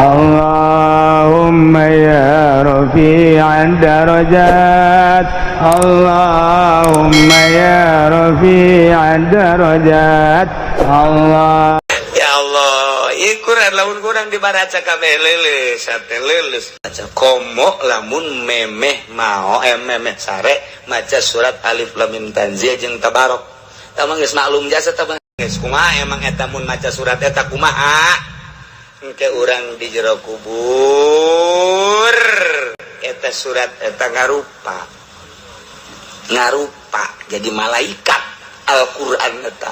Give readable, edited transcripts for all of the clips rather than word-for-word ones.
اللهم يا رفيع الدرجات، اللهم يا رفيع الدرجات، الله. Ya Allah, ieu Quran lamun kurang dibaca kabeh leuleus, sate leuleus. Baca komo lamun memeh mao eh memeh sare maca surat Alif Lam Mim Tanzil jeung Tabarok. Tah mah geus maklum jasa tah mah. Geus kumaha emang eta mun maca surat eta kumaha? Engke urang di jero kubur eta surat eta ngarupa. Ngarupa jadi malaikat Al-Qur'an eta.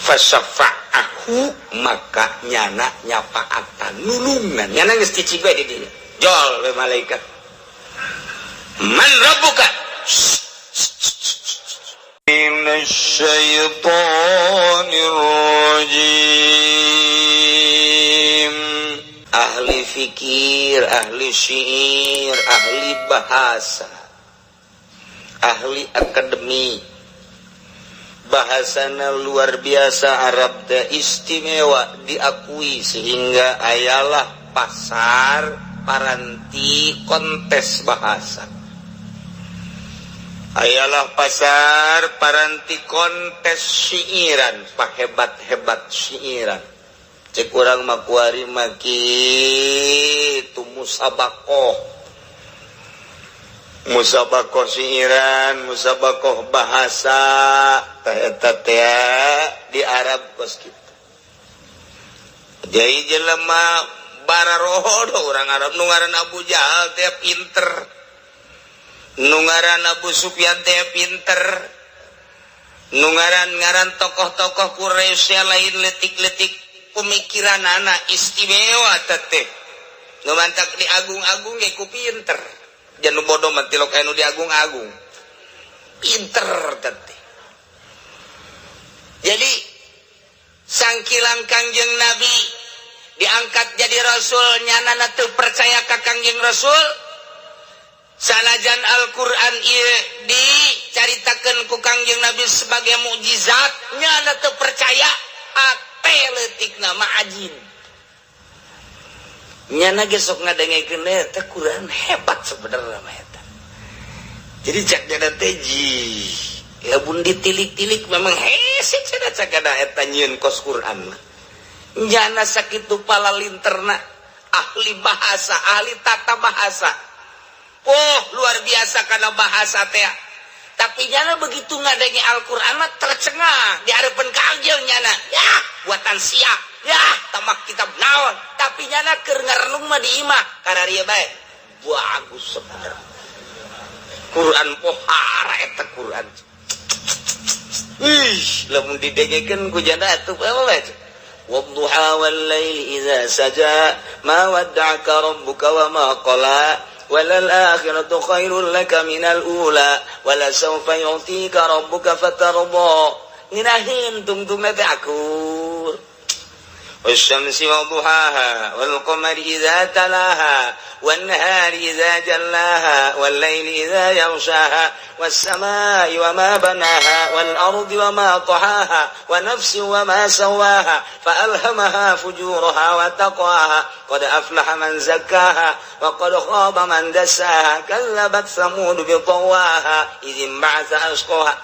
Fasyafa'ahu, maka nyana nyapaatan, nulungan nyana. Geus cicing we di dinya, jol we malaikat, "Man rabbuka?" من الشيطان الرجيم. Ahli fikir, ahli syair, ahli bahasa, ahli akademi, bahasana luar biasa. Arab teh istimewa, diakui sehingga ayalah pasar paranti kontes bahasa, ayalah pasar paranti kontes syiiran, pahebat-hebat syiiran. Cek urang mah kuari mah kitu, musabakoh, musabakoh syiiran, musabakoh bahasa. Tah eta teh di Arab kos kitu. Jadi jelema bararodo orang Arab nu ngaran Abu Jahal teh pinter, nu ngaran Abu Sufyan teh pinter, nu ngaran-ngaran tokoh-tokoh Quraisy lain letik-letik, pemikiran anak istimewa teh. Nu mantak diagung-agung ge ku pinter. Jangan bodoh mah tilok anu diagung-agung. Pinter teh. Jadi sangkilang Kangjeng Nabi diangkat jadi rasul, nyana teu percaya ka Kangjeng Rasul, sanajan Al-Qur'an ieu dicaritakeun ku Kangjeng Nabi sebagai mukjizat, nyana teu percaya, ate leutikna mah ajin. Nyana ge sok ngadengekeun eta Quran hebat sebenarnya mah eta. Jadi cak nyana teh ji lamun ditilik-tilik memang hese cenah cakada eta nyieun kos Quran mah. Nyana sakitu palalinterna, ahli bahasa, ahli tata bahasa. Oh, luar biasa karena bahasa teh. Tapi nyana begitu ngadenge Al-Qur'an mah tercengang di hareupeun Kangjeng nyana. Ya, buatan sia. Ya, tamak kitab naon. Tapi nyana keur ngarenung mah di imah kararia bae. Bagus sebenarnya. Quran pohara eta Quran. Ih, lamun didengekeun ku jana atuh apa bae. والضحى والليل إذا سجى ما ودعك ربك وما قلى وللآخرة خير لك من الأولى ولسوف يعطيك ربك فترضى. Nginahin tungtung teh akur. والشمس وضحاها والقمر إذا تلاها والنهار إذا جلاها والليل إذا يغشاها والسماء وما بناها والأرض وما طحاها ونفس وما سواها فألهمها فجورها وتقواها قد أفلح من زكاها وقد خاب من دساها كذبت ثمود بطغواها إذ انبعث أشقاها.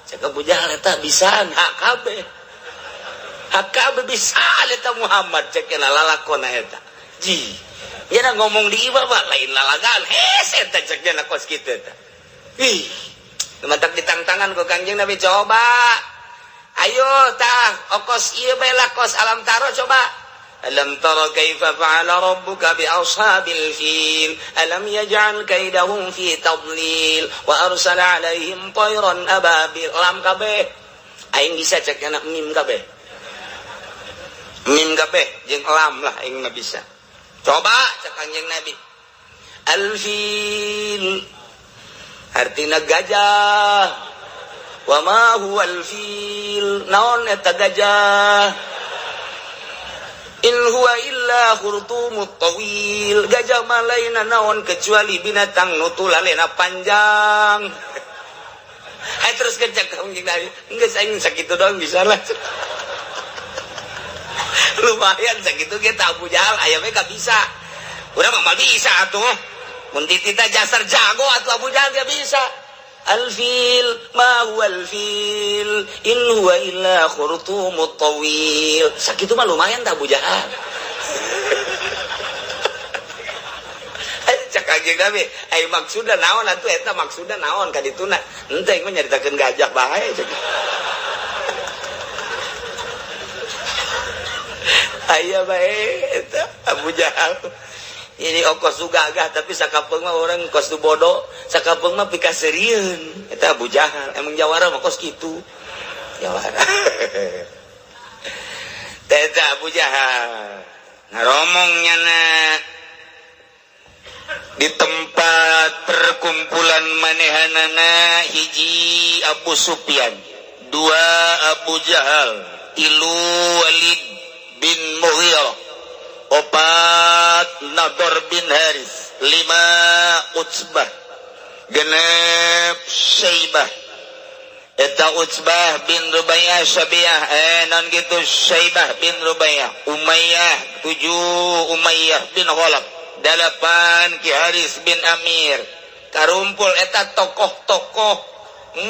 Cek Abu Jahal, eta bisaan HKB HKB bisa eta Muhammad, cek lalakona eta. Ji ya ngomong di iba mah lain lalagan hese eta, cek jana kos kitu eta. Ih, mantak ditangtangan ku Kanjeng Nabi, coba ayo tah okos ieu bae lah, kos alam taro coba. ألم تر كيف فعل ربك بأصحاب الفيل ألم يجعل كيدهم في تضليل وأرسل عليهم طيرا أبابيل. Lam kabeh aing bisa, cek anak mim kabeh, mim kabeh jeung lam lah aing mah bisa. Coba cek Kanjeng Nabi, الفيل artina gajah. وما هو الفيل, naon eta gajah? إن هو إلا خرطوم طويل, gajah mah lain naon kecuali binatang nu tulalena panjang. Hai, terus kerja kamu Nabi, enggak, saya sakitu doang bisa lah. Lumayan sakitu ge Abu Jahal aya we bisa. Urang mah bisa atuh. Mun ditita jasar jago atuh Abu Jahal ge bisa. Alfil ma huwa alfil in huwa illa khurtumut tawil. Sakitu mah lumayan ta Abu Jahal. Cak Kanjeng Nabi, ai maksudna naon atuh eta maksudna naon ka dituna? Henteu mah nyaritakeun gajah bae cek. Aya bae eta Abu Jahal. Ini okos nu gagah tapi sakapeung mah urang kos nu bodoh, sakapeung mah pikaseurieun. Eta Abu Jahal, emang jawara mah kos kitu. Jawara. Eta Abu Jahal. Ngaromong nyana di tempat perkumpulan manehanana hiji Abu Sufyan, dua Abu Jahal, tilu Walid bin Mughirah, opat Nador bin Haris, lima Utsbah, genep Syaibah. Eta Utsbah bin Rubaiyah Syabiah non gitu Syaibah bin Rubaiyah, Umayyah tujuh Umayyah bin Khalaf, dalapan Ki Haris bin Amir. Karumpul eta tokoh-tokoh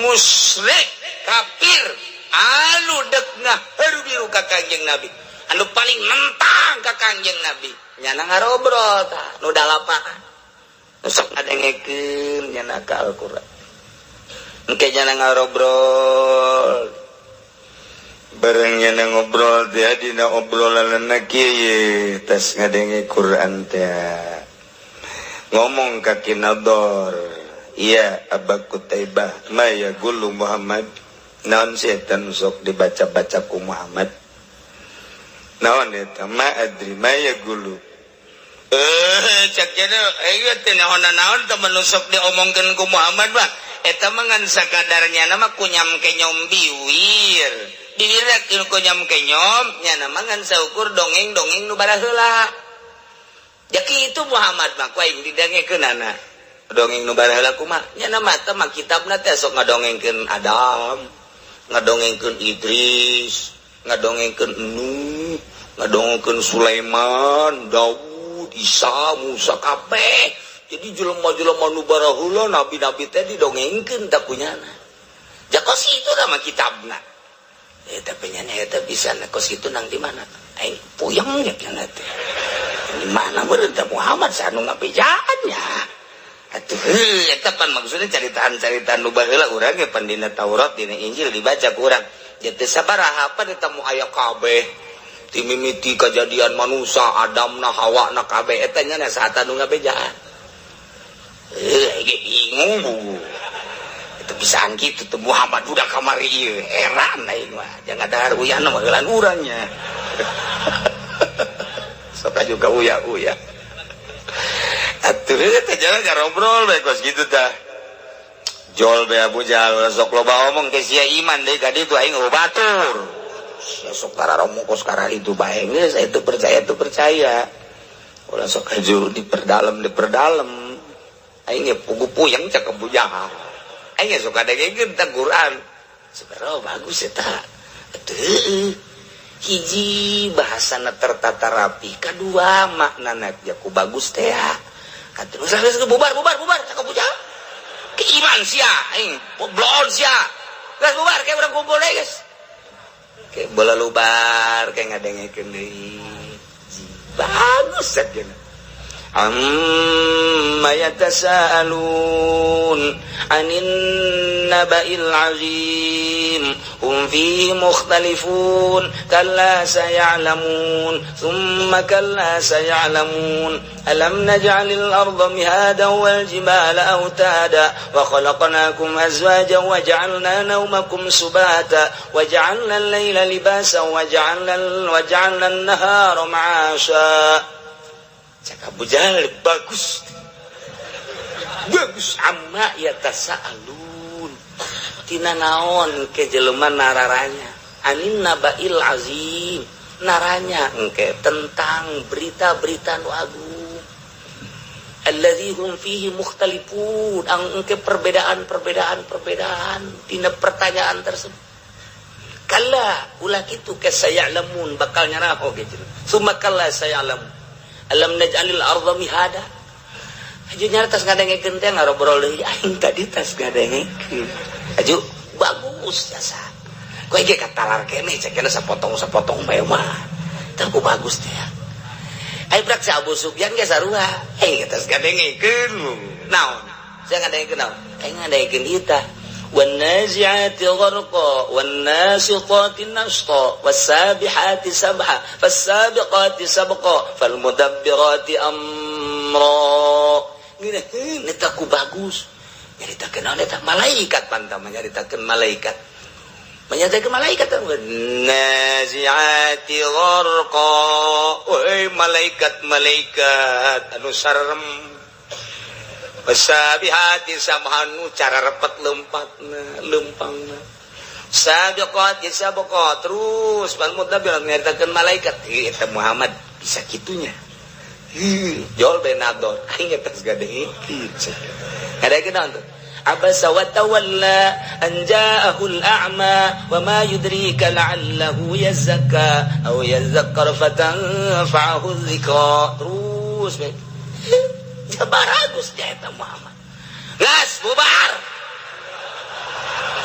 musyrik kafir anu dek ngaharu biru ka Kanjeng Nabi, anu paling nentang ka Kanjeng Nabi. Nyana ngarobrol tah nu dalapan nu sok ngadengekeun nyana ka Al-Qur'an. Engke nyana ngarobrol bareng nyana ngobrol teh dina obrolanna kieu tas ngadenge Qur'an teh ngomong ka Ki Nador, iya Aba Kutaibah ma yaqulu Muhammad, naon setan sok dibaca-baca ku Muhammad, naon eta ma adri ma yaqulu. Cak jana ieu teh naon-naon teh sok diomongkeun ku Muhammad mah eta mah ngan sakadarnya nama kunyam kenyom biwir biwirna kunyam kenyom nya nama ngan saukur dongeng-dongeng nu baraheula. Jaki itu Muhammad mah ku aing didengekeunana dongeng nu baraheula kumaha nya nama teh mah kitabna teh sok ngadongengkeun Adam, ngadongengkeun Idris, ngadongengkeun Nuh, ngadongengkeun Sulaiman, Daud, Isa, Musa kabeh. Jadi jelema-jelema nu baraheula nabi-nabi teh didongengkeun tah kunyana. Jakos itu nama kitabna. Eta nyana eta bisa kos kitu nang di mana? Aing puyeng nya nya teh. Di mana meureun teh Muhammad sanu ngabejaan nya. Atuh eta pan maksudna caritaan-caritaan nu baheula urang ge pan dina Taurat dina Injil dibaca ku urang. Ya teu sabaraha pan eta mu aya kabeh. Ti mimiti kajadian manusia Adam na Hawa na kabeh eta nya saat anu ngabejaan. Ge bingung. Itu bisaan kitu teh Muhammad budak kamari ieu heran aing mah. Jangan dahar uyahna mah heulan urangnya. Sok juga uya-uya. Atuh teh jalan ngarobrol bae kos kitu tah. Jol be Abu Jahal sok loba omong ke sia iman deui ka ditu aing batur. Sia sok tararomong kos kararitu bae geus itu percaya itu percaya. Ulah sok haju diperdalam. Aing ge pugu puyeng cak Abu Jahal. Aing ge sok kadengekeun tah Quran. Sebenarnya bagus eta. Atuh hiji bahasana tertata rapi, kadua maknana jaku bagus teh. Atuh geus bubar cak Abu Jahal. Keiman sia aing, bloon sia. Geus bubar kayak urang kumpul deui geus. Kayak bola lubar kayak ngadengekeun deui. Bagus saja. Amma yatasaalun anin naba'il azim hum fihi mukhtalifun kalla saya'lamun thumma kalla saya'lamun alam naj'alil arda mihadan wal jibala awtada wa khalaqnakum azwajan wa ja'alna nawmakum subata wa ja'alna al-laila libasan wa ja'alna an-nahara ma'asha. Cak Abu Jahal bagus. Bagus amma yatasaalun. Tina naon ke jelema nararanya. Anin nabail azim. Naranya engke tentang berita-berita nu agung. Allazi hum fihi mukhtalifun. Engke perbedaan-perbedaan tina pertanyaan tersebut. Kalla, ulah kitu, ke saya'lamun, bakal nyaraho gitu. Summa kalla saya'lamun. Alam naj'alil arda mihada. Aju nyara tas ngadengekeun teh ngarobrol deui aing tadi tas ngadengekeun. Aju bagus jasa. Kowe ge katalar keneh cek sapotong-sapotong bae mah. Tah ku bagus teh. Ai prak si Abu Sufyan ge sarua. Eh, tas ngadengekeun. Naon? Saya ngadengekeun naon? Aing ngadengekeun ieu tah. والنازعات غرقا والناشطات نشطا والسابحات سبحا فالسابقات سبقا فالمدبرات أمرا. Ngeunaheun eta ku bagus. Nyaritakeun naon eta? Malaikat pantama nyaritakeun malaikat. Menyatakan malaikat naziati gharqa. Woi malaikat-malaikat anu sarem. Wasabihati sabhanu cara repet lempatna lempangna. Sabiqati sabqa terus bal mudabbirat nyaritakeun malaikat. Ieu eta Muhammad bisa kitunya. Heuh, jol benador aing eta gadekeun. Ngadekeun naon tuh? Abasa wa tawalla an ja'ahu al-a'ma wa ma yudrika la'allahu yazakka aw yazakkar fatanfa'ahu dzikra. Terus bae. Baragus dia eta Muhammad. Gas bubar.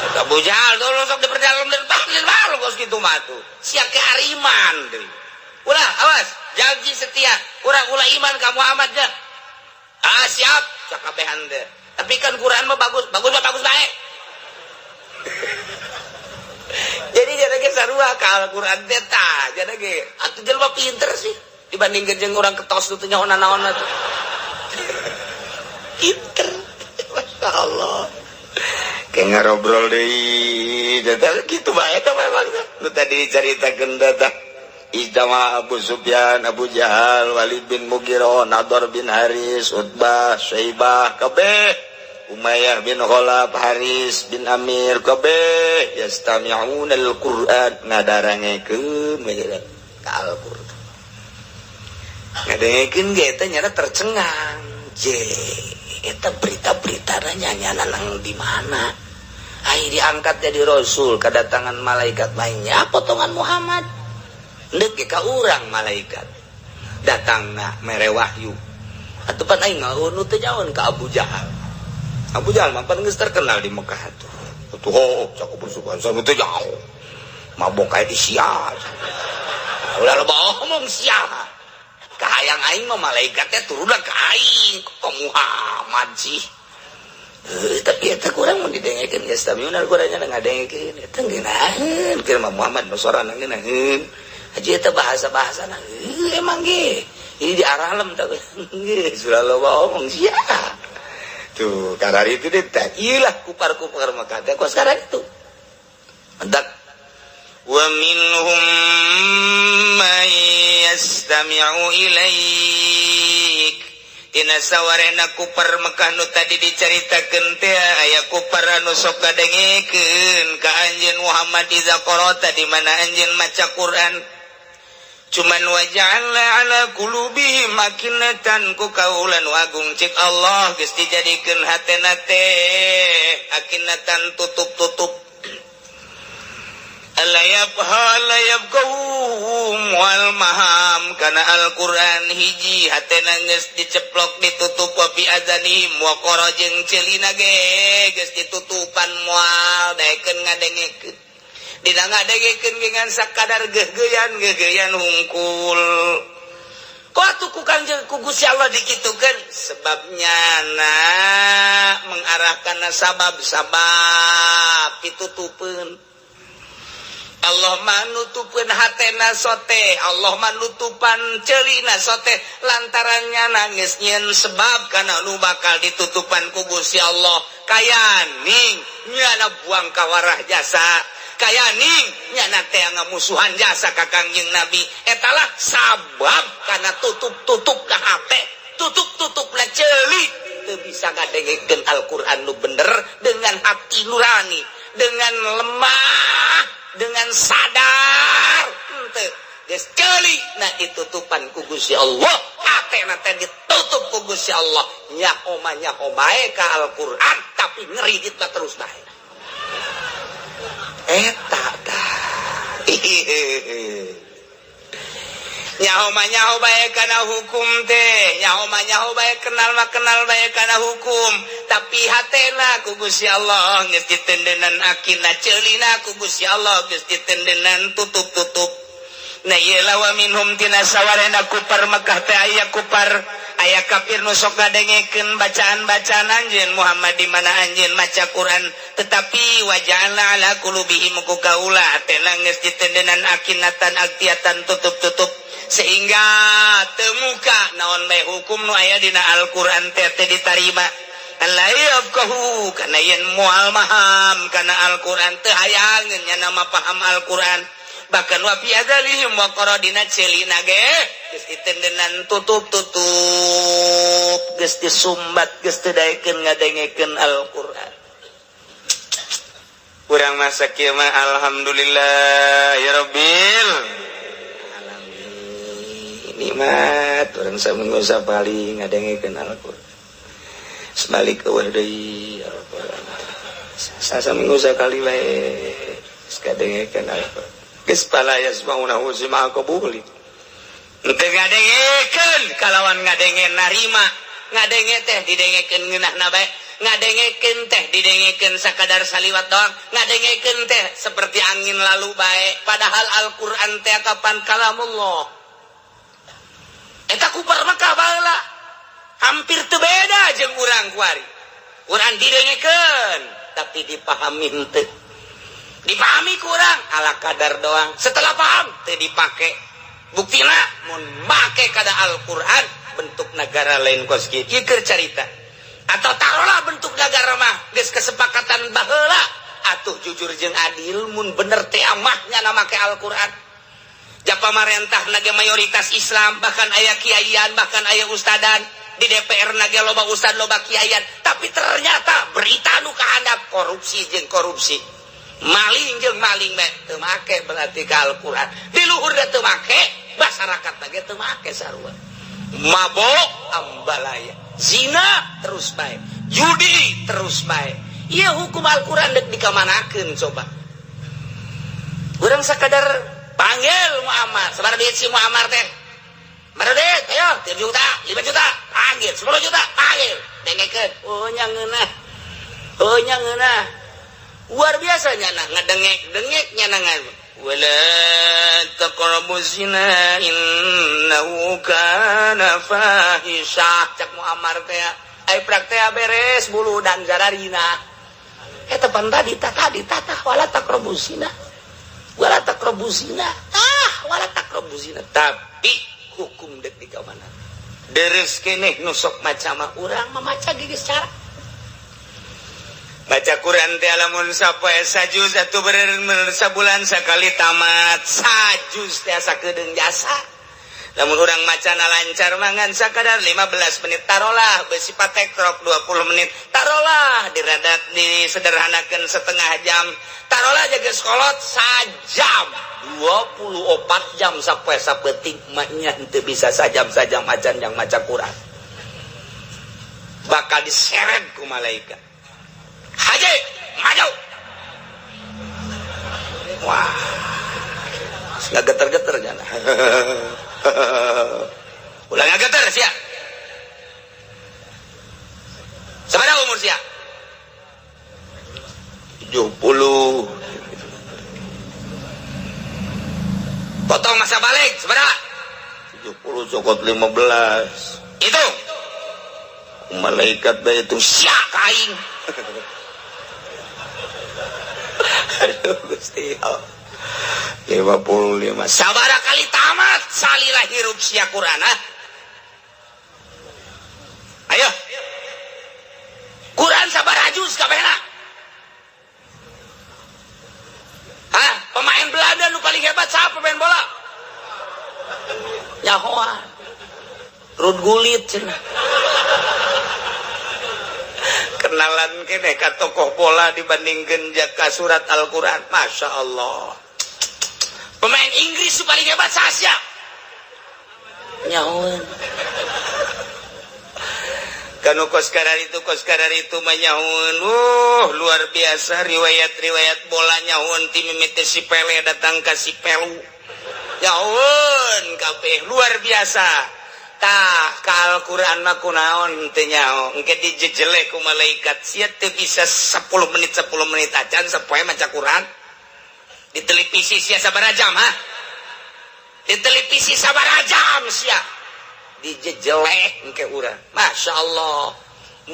Cek Abu Jahal dulu sok diperdalam dan panggil baru kos kitu mah tuh. Sia ke ariman deui. Ulah awas, janji setia. Urang ulah iman ka Muhammad dah. Ah siap, sakabehan teh. Tapi kan Quran mah bagus, bagus mah bagus bae. Jadi jadi ge sarua ka Al-Quran teh tah, jadi ge atuh jelema pinter sih dibandingkeun jeung urang ketos teu nyaho naon atuh. Pinter. Masya Allah. Kayak ngarobrol deui. Gitu bae eta memang. Nu tadi dicaritakeun tah. Ijtama Abu Sufyan, Abu Jahal, Walid bin Mughirah, Nadar bin Haris, Utbah, Syaibah, kabeh, Umayyah bin Khalaf, Haris bin Amir, kabeh yastami'una al-Qur'an, ngadarangekeun bae ka Al-Qur'an. Ngadengekeun ge eta nyana tercengang. Je, eta berita-berita nyana nang di mana? Ai diangkat jadi rasul, kedatangan malaikat lainnya potongan Muhammad. Ndek ka urang malaikat datangna mere wahyu. Atuh pan aing ngaunu teu nyaon ka Abu Jahal. Abu Jahal mah pan geus terkenal di Mekah tuh. Atuh oh, cak Abu Sufyan teu jauh. Mabok kae di sia. Ulah loba omong sia. Kahayang aing mah malaikatnya turun ka aing kok Muhammad sih. Tapi eta kurang mun didengekeun geus tamiunar kurangnya ngadengekeun eta ngeunaheun keur mah Muhammad nu sorana ngeunaheun. Haji eta bahasa-bahasana emang ge. Ini di aralem tah geus ulah loba omong sia. Tuh, karena itu deh tah ieu lah kupar-kupar Mekah teh kok sekarang itu. Mendak wa minhum man yastami'u ilaik. Tina sawarehna kupar Mekah nu tadi dicaritakeun teh aya kupar anu sok kadengekeun ka anjeun Muhammad iza qara'ta di mana anjeun maca Quran. Cuman waja'alna ala qulubihim akinatan ku kaulan agung cik Allah geus dijadikeun hatena teh akinatan tutup-tutup. Alla yabha la yabqahum wal maham kana Al-Qur'an hiji hatena geus diceplok ditutup wa fi azanihim wa qara jeung ceulina ge geus ditutupan moal daekeun ngadengekeun. Dina ngadengekeun ge ngan sakadar geugeyan hungkul. Kok atuh ku Kangjeng ku Gusti Allah dikitukeun sebabnya na mengarahkan sabab-sabab ditutupeun. Allah manutupeun hatena sote, Allah manutupan ceulina sote lantarannya nangis nyeun sebab kana nu bakal ditutupan ku Gusti Allah. Kayaning nyana buang kawarah jasa, kayaning nyana teh ngamusuhan jasa ka Kangjeng Nabi. Etalah sabab kana tutup-tutup ka hate, tutup-tutup la ceuli teu bisa ngadengekeun Al-Qur'an nu bener dengan hati nurani, dengan lemah, dengan sadar henteu geus ceuli na ditutupan ku Gusti Allah, hatena teh ditutup ku Gusti Allah. Nyaho mah nyaho bae ka Al-Qur'an tapi ngeridit mah terus bae. Eta tah Nyaho mah nyaho bae kana hukum teh, nyaho mah nyaho bae, kenal mah kenal bae kana hukum, tapi hatena ku Gusti Allah geus ditendenan akina, ceulina ku Gusti Allah geus ditendenan tutup-tutup. Nah, ieu wa minhum tina sawarehna kupar Mekah teh aya kupar, aya kafir nu sok ngadengekeun bacaan-bacaan anjeun Muhammad, di mana anjeun maca Quran, tetapi waja'alna ala qulubihim, ku kaula hatena geus ditendenan akinatan aktiatan, tutup-tutup, sehingga temuka naon bae hukum nu aya dina Al-Qur'an teh teh ditarima. La yafqahu, kana yen moal maham kana Al-Qur'an, teu hayangeun nya nama paham Al-Qur'an. Bahkan wa fi adzanihim waqra, dina ceulina ge geus ditendenan tutup-tutup, geus disumbat, geus teu daekeun ngadengekeun Al-Qur'an. Urang masa kieu mah alhamdulillah ya rabbil alamin, nikmat urang saminggu sapali ngadengekeun Al-Qur'an. Sebalik eueuh deui ya rabbal alamin, saminggu sakali bae geus kadengekeun Al-Qur'an. Geus fala yasma'unahu sami'a qabuli, teu ngadengekeun kalawan ngadenge narima. Ngadenge teh didengekeun ngeunahna bae, ngadengekeun teh didengekeun sakadar saliwat doang, ngadengekeun teh seperti angin lalu bae, padahal Al-Qur'an teh kapan kalamullah. Eta kupar Mekah baheula hampir teu beda jeung urang kuari. Quran didengekeun tapi dipahami henteu, dipahami kurang ala kadar doang, setelah paham teu dipake. Buktina mun make kada Al-Qur'an, bentuk negara lain kos kieu. Ieu keur carita atau taruhlah bentuk negara mah geus kesepakatan baheula atuh jujur jeung adil. Mun bener teh mah nya make Al-Qur'an. Ja pamarentah nage mayoritas Islam, bahkan aya kiaian, bahkan aya ustadan di DPR nage loba ustad, loba kiaian, tapi ternyata berita nu kahandap korupsi jeung korupsi, maling jeung maling bae. Teu make berarti ka Al-Qur'an. Di luhur teu make, masyarakat nage teu make sarua. Mabok ambalaya, zina terus bae, judi terus bae. Iya, hukum Al-Qur'an dek dikamanakeun coba? Urang sakadar panggil Muammar, sabaraha duit si Muammar teh? Berapa duit? Ayo, 3 juta, 5 juta, panggil, 10 juta, panggil. Dengekeun. Oh, nya ngeunah. Oh, nya ngeunah. Luar biasa nya ngedengek dengek nya nangan. Wala taqrabu zina innahu kana fahisyah, cak Muammar teh. Ai praktek beres bulu dan zararina. Eta pan tadi tadi tata wala taqrabu zina. Wala taqrabu zina. Ah, wala taqrabu zina. Tapi hukum dek di kamana? Deres keneh nu sok maca mah, urang memaca gigis cara baca Quran teh lamun sapoe sajuz atuh bener sabulan sakali tamat. Sajuz teh asa kedeung jasa. Lamun urang macana lancar mangan sakadar 15 menit, tarolah besi patekrok 20 menit, tarolah diradat disederhanakeun setengah jam, tarolah jaga sekolot sajam, 24 jam sapoe sapeting maknya henteu bisa sajam sajam acan yang maca Quran. Bakal diseret ku malaikat, haji maju. Wah, nggak geter-geter jangan ulah nggak geter sia. Seberapa umur sia? 70. Potong masa balik seberapa? 70 cokot 15 itu malaikat bae itu sia kaing. Aduh Gusti Allah. 55 sabara kali tamat salila hirup sia Quran, ah? Ayo, Quran sabaraha juz kabehna? Hah? Pemain Belanda nu paling hebat siapa, pemain bola? Nyahoan Ruud Gullit cenah. Kenalan kene ka tokoh bola dibandingkeun jaka surat Al-Qur'an. Masya Allah. Pemain Inggris paling hebat se-Asia nyahoan. Kanu kos kararitu kos kararitu mah nyahoeun, luar biasa riwayat-riwayat bola nyahoeun ti mimiti si Pele datang ka si Pelu. Nyahoeun kabeh luar biasa. Tah ka Al-Qur'an mah kunaon teu nyaho, engke dijejeleh ku malaikat sia teu bisa 10 menit 10 menit acan sapoe maca Quran. Di televisi sia sabaraha jam ha? Di televisi sabaraha jam sia? Dijejelek engke urang. Masya Allah,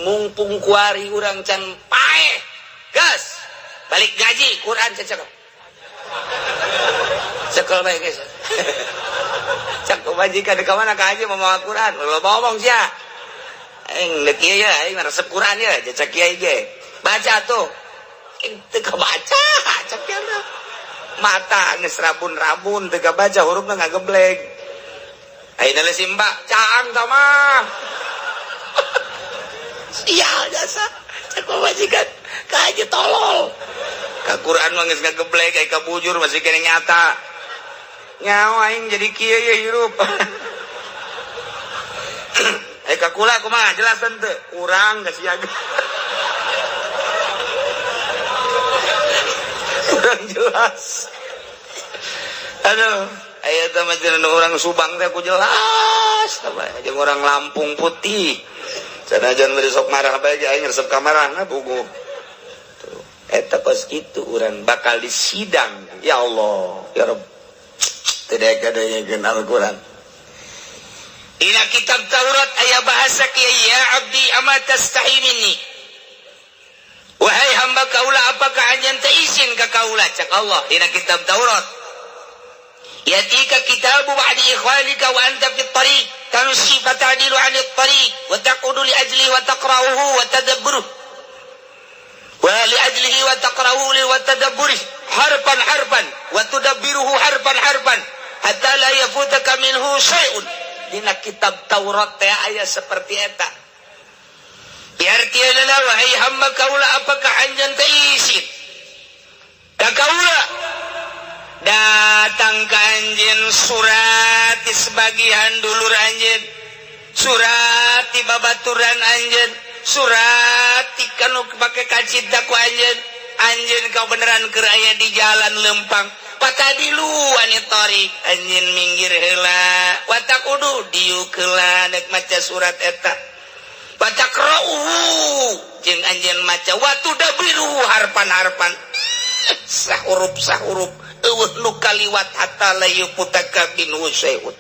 mumpung kuari urang can paeh, gas balik gaji Quran cekel cekel bae geus. Cak majikan ka mana ka haji mau Quran, lo ngomong sia aing deuk ieu ya, aing resep Quran ya, cek kiai ge baca tuh aing teu kabaca, cek kiai mata geus rabun-rabun teu kabaca hurufna ngageblek. Ayeuna si mbak caang tah mah. Sial jasa. Cek pamajikan ka haji tolol. Ka Quran mah geus ngageblek aya ka bujur masih kene nyata. Nyawa aing jadi kieu ye hirup. Eh ka kula kumaha jelas teu? Urang geus siaga. Kurang jelas. Aduh. Aya teh mah orang Subang teh ku jelas jeung orang Lampung putih. Sanajan bari sok marah bae ge aing resep ka marahna puguh. Tuh, eta kos kitu urang bakal disidang. Ya Allah, ya Rabb. Tidak ada yang Al-Qur'an. Dina kitab Taurat aya bahasa kieu, ya abdi ama tastahi minni. Wahai hamba kaula, apakah anjeun teu izin ka kaula? Cak Allah dina kitab Taurat. Yatika kitabu ba'di ikhwanika wa anta fi tariq tamshi fata'dilu 'ani at-tariq wa taqudu li ajlihi wa taqra'uhu wa tadabburuhu wa li ajlihi wa taqra'uhu wa tadabburuhu harfan harfan wa tudabbiruhu harfan harfan hatta la yafutaka minhu syai'un. Dina kitab Taurat teh aya seperti eta. Artinya wahai hamba kaula, apakah anjeun teh izin ka kaula? Datang ke anjeun surat di sebagian dulur anjeun, surat di babaturan anjeun, surat di kanu pake kacita ku anjeun. Anjeun kau beneran keur aya di jalan lempang, patadilu ani tariq, anjeun minggir heula, watakudu diuk heula dek maca surat eta, bataqra'uhu jeung anjeun maca, watudabiru harpan-harpan, sahuruf sahuruf, eueuh nu kaliwat hatta la yuputaka minhu syai'un.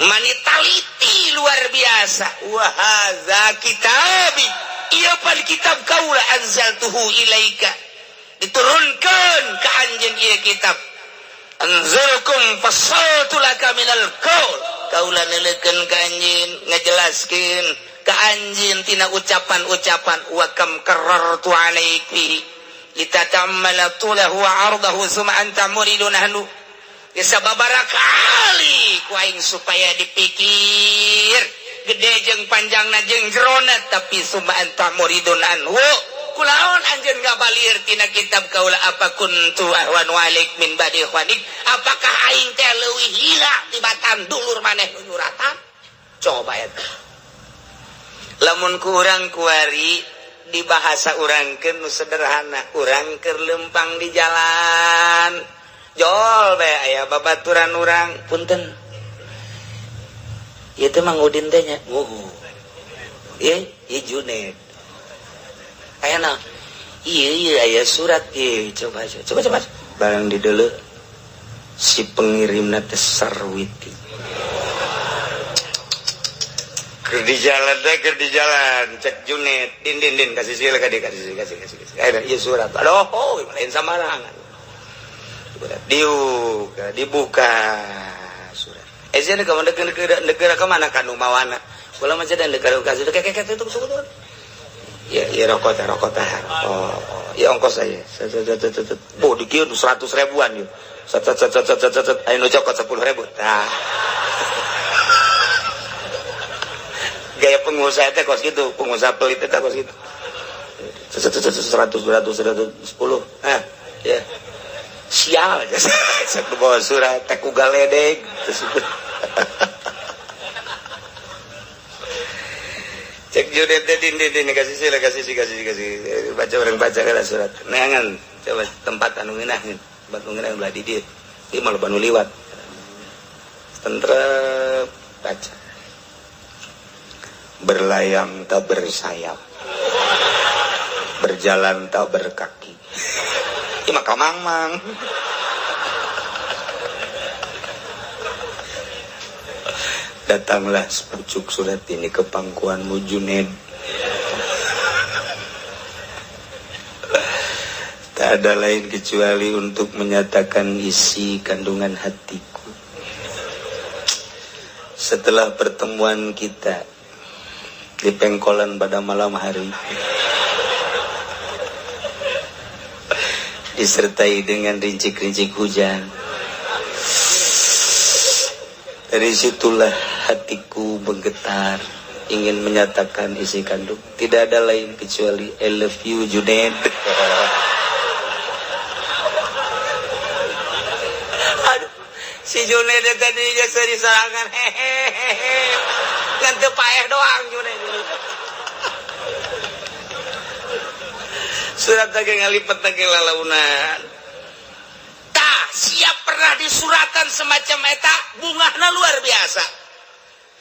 Mani taliti luar biasa. Wa hadza kitabi, ieu pan kitab kaula, anzaltuhu ilaika, diturunkeun ka anjeun ieu kitab. Anzurkum fassaltu laka minal qaul, kaula neuleukeun ka anjeun, ngajelaskeun ka anjeun tina ucapan-ucapan. Wa kam karartu alaik fihi litatammala tulahu wa ardahu summa anta muridun nahnu. Sababaraha kali ku aing supaya dipikir gede jeung panjangna jeung jerona, tapi summa anta muridun anhu, kulaon anjeun ngabalir tina kitab kaula. Apa kuntu ahwanu alaik min badi ikhwanik, apakah aing teh leuwih hila tibatan dulur maneh nu nyuratan? Coba eta lamun ku urang kuari di bahasa urangkeun nu sederhana, urang keur lempang di jalan jol bae aya babaturan urang, punten ieu teh Mang Udin teh nya, oh ieu ieu Junet aya na ieu ieu aya surat ieu, coba coba coba. Barang di deuleu si pengirimna teh Sarwiti. Keur di jalan teh, keur di jalan cek Junet, din din din kasih sila ka dia, kasih kasih kasih kasih aya ieu surat. Aduh, oh, lain samarangan surat dibuka, dibuka surat. Eh sia ka mana negara ka mana ka nu mawana kula mah cenah negara ka situ kek kek itu ya ya rokok teh, rokok teh, oh ya ongkos aja. Oh dikieu 100 ribuan yeuh, set set set set set set, aya nu cokot 10.000. Tah gaya pengusaha teh kos gitu, pengusaha pelit teh kos gitu. 100 200 110 ah ya sial saya bawa surat teh ku galedeg. Cek Junet teh, "Din, din, din, kasih sila, kasih sih, kasih, kasih baca." Orang baca kana surat neangan, coba tempat anu ngeunah, tempat nu ngeunah belah di dieu, di malah banu liwat tentrem, baca. Berlayang tak bersayap, berjalan tak berkaki. Ieu mah kamang-mang. Datanglah sepucuk surat ini ke pangkuanmu, Juned. Tak ada lain kecuali untuk menyatakan isi kandungan hatiku. Setelah pertemuan kita di pengkolan pada malam hari, disertai dengan rincik-rincik hujan, dari situlah hatiku menggetar ingin menyatakan isi kandung. Tidak ada lain kecuali I love you, Junaid. Aduh, si Junaid tadi jasa diserangan, hehehe, ngan teu paeh doang Junaid. Surat lagi ngalipet lagi lalaunan. Tah, siap pernah disuratan semacam eta, bungahna luar biasa.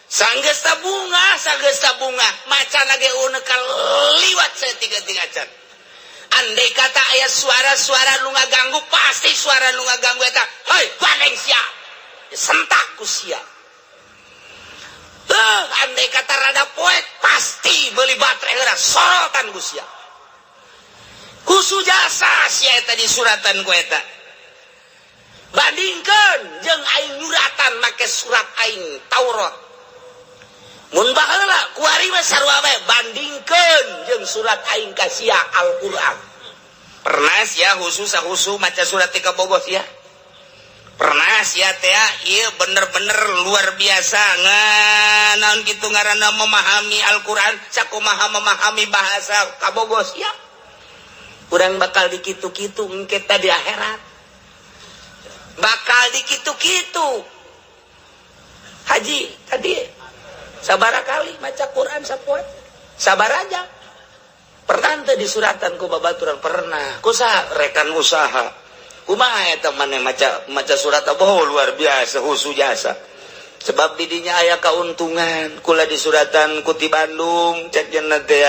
Sanggesta bunga, sanggesta bunga, macan lagi unek liwat saya tiga-tiga can. Andai kata aya suara-suara nu ngaganggu, pasti suara nu ngaganggu eta. Hei, gandeng sia. Sentak ku sia. Andai kata rada poek, pasti beli baterai heula sorotan ku sia. Khusus jasa sia eta disuratan ku eta. Bandingkeun jeung aing nyuratan make surat aing Taurat. Mun baheula kuari mah sarua bae, bandingkeun jeung surat aing ka sia Al-Qur'an. Pernah sia khusus khusus maca surat ti kabogoh sia? Pernah sia teh ieu bener-bener luar biasa nganaon kitu ngaranna memahami Al-Qur'an sakumaha memahami bahasa kabogoh sia? Urang bakal dikitu-kitu engke teh di akhirat. Bakal dikitu-kitu. Haji tadi sabara kali maca Quran sapoe? Sabar aja. Pernah teu disuratan ku babaturan? Pernah. Kusaha rekan usaha. Kumaha eta maneh maca maca surat apa? Oh, luar biasa khusus jasa. Sebab didinya aya kauntungan. Kula disuratan ku ti Bandung, cek cenah teh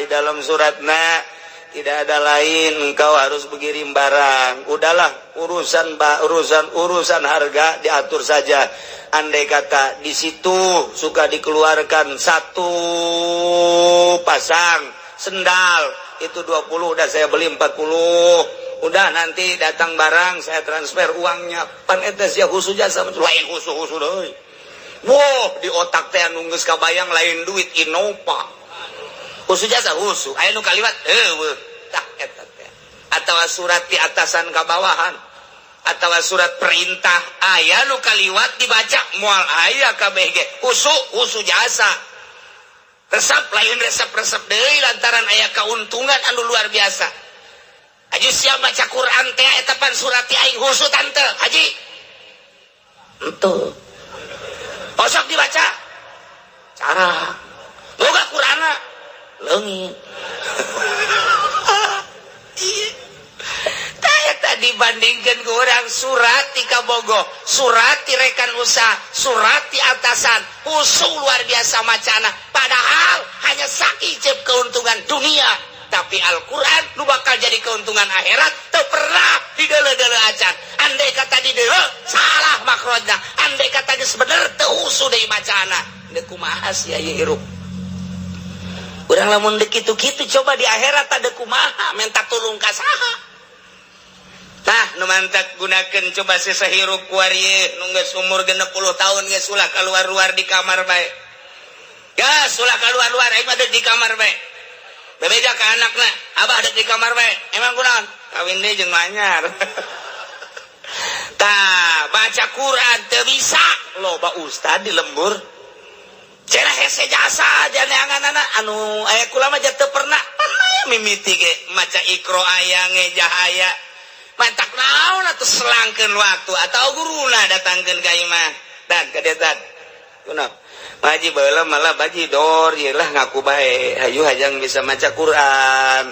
di dalam suratna tidak ada lain, engkau harus mengirim barang. Udahlah, urusan urusan urusan harga diatur saja. Andai kata di situ suka dikeluarkan satu pasang sendal itu 20, udah saya beli 40. Udah nanti datang barang saya transfer uangnya. Pan eta sia khusus jasa lain khusus-khusus deui. Wow, di otak teh anu geus kabayang lain duit Innova. Khusus jasa khusus aya nu kaliwat eueuh tah eta teh. Atawa surat di atasan ka bawahan atawa surat perintah aya nu kaliwat dibaca moal aya kabeh ge khusus khusus jasa. Resep lain resep-resep deui lantaran aya keuntungan anu luar biasa. Haji siap baca Quran teh eta pan surat ti aing khusus tante haji. Henteu. Osok dibaca. Cara. Boga Qur'anna leungit. Tah dibandingkan ke orang surat ti kabogoh, surat ti rekan usaha, surat ti atasan, khusus luar biasa macana. Padahal hanya sakicep keuntungan dunia, tapi Al-Quran lu bakal jadi keuntungan akhirat. Teu pernah didele-dele acan. Andai kata didele salah makrojna, andai kata geus bener teu husu deui macana. Deuk kumaha sia ieu hirup? Urang lamun deuk kitu-kitu coba di akhirat ada kumaha minta tulung ka saha? Tah nu mantak gunakeun coba sesahirup kuari nu geus umur 60 tahun geus ulah keluar-luar di kamar bae. Gas ulah keluar-luar aing mah di kamar bae. Bebeja ka anakna, abah deuk di kamar bae. Emang kunaon? Kawin deui jeung manyar. Tah baca Quran teu bisa, loba ustad di lembur. Cenah hese jasa janeanganana anu aya kula mah teu pernah pernah mimiti ge maca Iqra aya ngejah aya. Mantak naon atuh selangkeun waktu atau guruna datangkeun ka imah. Dan ka dieu dan. Kunaon? Ngaji baheula malah bajidor ieu lah ngaku bae hayu hayang bisa maca Quran.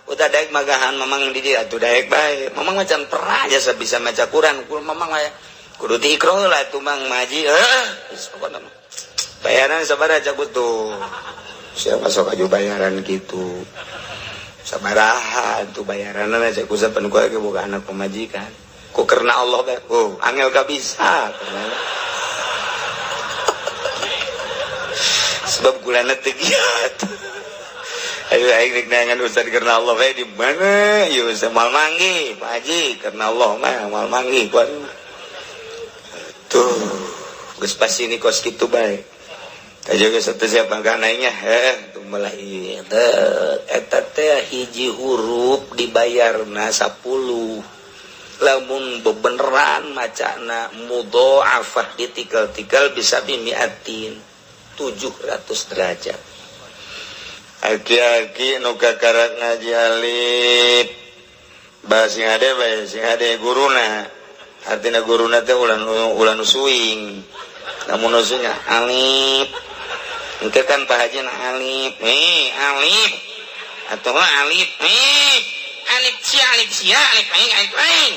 Udah daek magahan mamang di dieu atuh daek bae. Mamang macan pernah jasa bisa maca Quran. Kudu mamang aya kudu diikro lah tuh mang ngaji. Geus pokona mah. Bayaran sabaraha cak tuh. Siapa sok aju bayaran gitu. Sabaraha tuh bayaranna cak kusapan ku lagi boga anak pemajikan. Ku karena Allah bae. Oh, angel ka bisa. Sebab gulana teu giat. Ayo aing rek neangan ustad karena Allah bae di mana? Ieu moal manggih, Pak Haji, karena Allah mah moal manggih ku aing. Tuh, geus pasti ini kos kitu bae. Kaja geus teu siapa kanaingnya, tuh malah ieu eta teh hiji huruf dibayarna 10. Lamun bebeneran macana mudhoafah ditikal-tikal bisa bimiatin 700 derajat. Aki-aki nu kakarak ngaji alif bah sing ade bae sing ade guruna. Artina guruna teh ulah nu suing. Lamun nu suing alif. Engke kan Pak Haji na alif. Alif. Atuh alif. Alif sia alif sia alif aing alif aing.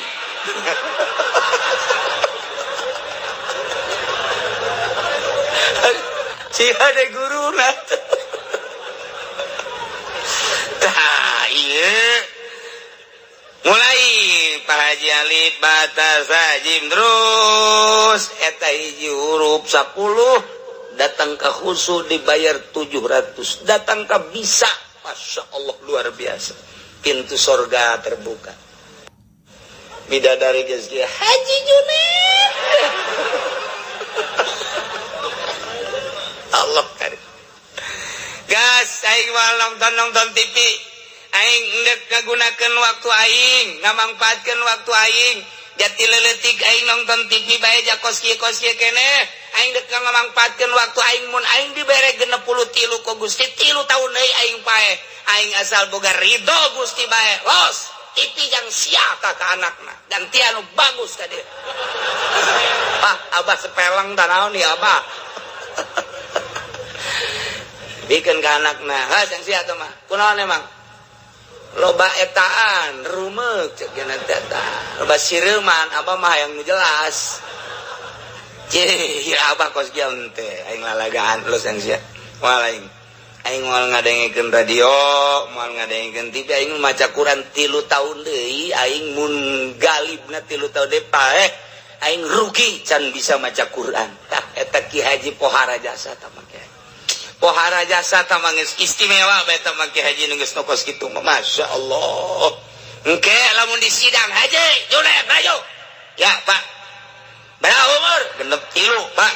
Si ada guru lah. Tah iya. Mulai Pak Haji alif batas jim terus eta hiji huruf 10 datang ke khusu dibayar 700, datang ke bisa, Masya Allah luar biasa, pintu sorga terbuka. Bidadari geus Haji Juned. Allah karim. Gas aing moal nonton TV. Aing endek ngagunakeun waktu aing, ngamangpaatkeun waktu aing. Jati leuletik aing nonton TV bae jakos kieu kos kieu keneh. Aing dek ngamangpaatkeun waktu aing mun aing dibere 63 ku Gusti 3 tahun deui aing pae. Aing asal boga ridho Gusti bae. Los, TV yang siaka ka anakna. Gantian nu bagus ka dieu. Ah, abah sepeleng tanaon ya abah. Bikin ke anakna, ha sang sia teh mah. Kunaon emang? Loba etaan, rumeuk cek geuna teh eta. Loba sireuman, abah mah hayang nu jelas. Cih, ya abah kos kieu teh, aing lalagaan los sang sia. Moal aing. Aing moal ngadengekeun radio, moal ngadengekeun TV, aing maca Quran 3 tahun deui, aing mun galibna 3 tahun deui paeh, aing rugi can bisa maca Quran. Tah eta Ki Haji pohara jasa tah mah. Pohara jasa tamang geus istimewa bae tamang Ki Haji nu geus nokos kitu mah Masya Allah. Engke lamun di sidang Haji Juned maju. Ya Pak. Berapa umur? 63 Pak.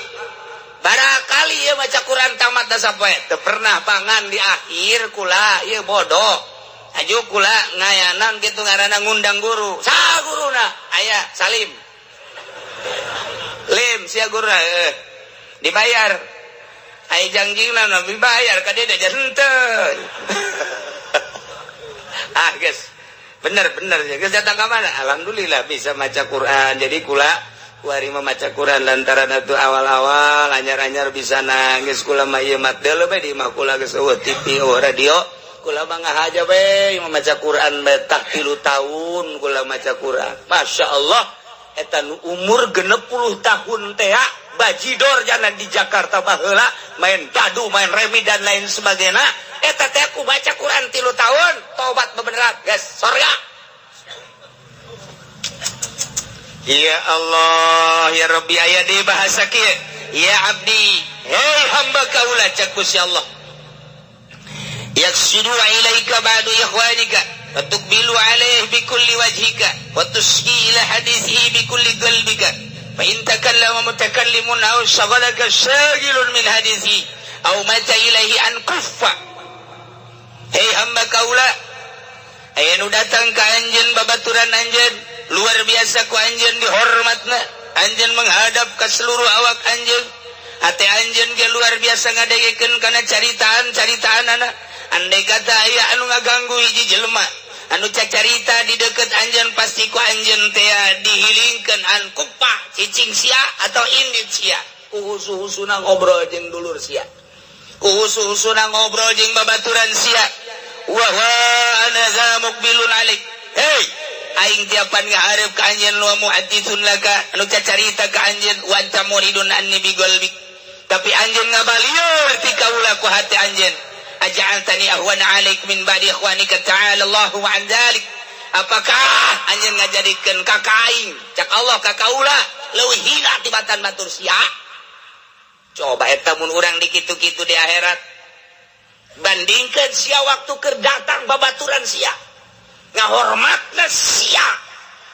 Barakali ieu maca Quran tamat da sapoe. Teu pernah pangan di akhir kula ieu bodoh. Aju kula ngayanan kitu ngaranna ngundang guru. Saha guruna? Aya Salim. Lim sia guruna dibayar. Ai jangjingna nabi bayar ka dia henteu. Ah geus. Bener geus datang ka mana? Alhamdulillah bisa maca Quran. Jadi kula kuari mah maca Quran lantaran atuh awal-awal anyar-anyar bisa nangis kula mah ieu mah deuleu bae di imah kula geus eueuh TV eueuh radio. Kula mah ngahaja bae maca Quran bae tah 3 tahun kula maca Quran. Masya Allah eta nu umur 60 tahun teh bajidor jalan di Jakarta baheula main dadu main remi dan lain sebagainya eta teh aku baca Quran 3 tahun tobat bebeneran geus sorga. Ya Allah ya Rabbi aya di bahasa kieu ya abdi hei hamba kaula cak Gusti Allah yaksidu ilaika ba'du ikhwanika wa tuqbilu alaihi bikulli wajhika wa tusqi ila hadithihi bikulli qalbika fa in takallama mutakallimun aw shaghalaka shaghilun min hadithihi aw mata ilaihi an kuffa. Hei hamba kaula aya nu datang ka anjeun babaturan anjeun luar biasa ku anjeun dihormatna, anjeun menghadap ka seluruh awak anjeun, hate anjeun ge luar biasa ngadengekeun kana caritaan-caritaanana. Andai kata aya anu ngaganggu hiji jelema anu cacarita di deket anjeun pasti ku anjeun teh dihilingkeun an kupa cicing sia atau indit sia. Ku husu-husuna ngobrol jeung dulur sia, ku husu-husuna ngobrol jeung babaturan sia. Wa wa ana za muqbilun alik. Hey, aing tiapan ngahareup ka anjeun, wa muhadditsun laka, anu cacarita ka anjeun, wa anta muridun anni bi qalbik, tapi anjeun ngabalieur ti kaula ku hati anjeun. Aja'altani ahwana alaik min ba'di ikhwanika? Ta'ala Allahu an dzalik. Apakah anjeun ngajadikeun ka aing, cak Allah, ka kaula leuwih hina tibatan batur sia? Coba eta mun urang dikitu-kitu di akhirat. Bandingkan sia waktu keur datang, babaturan sia ngahormatna sia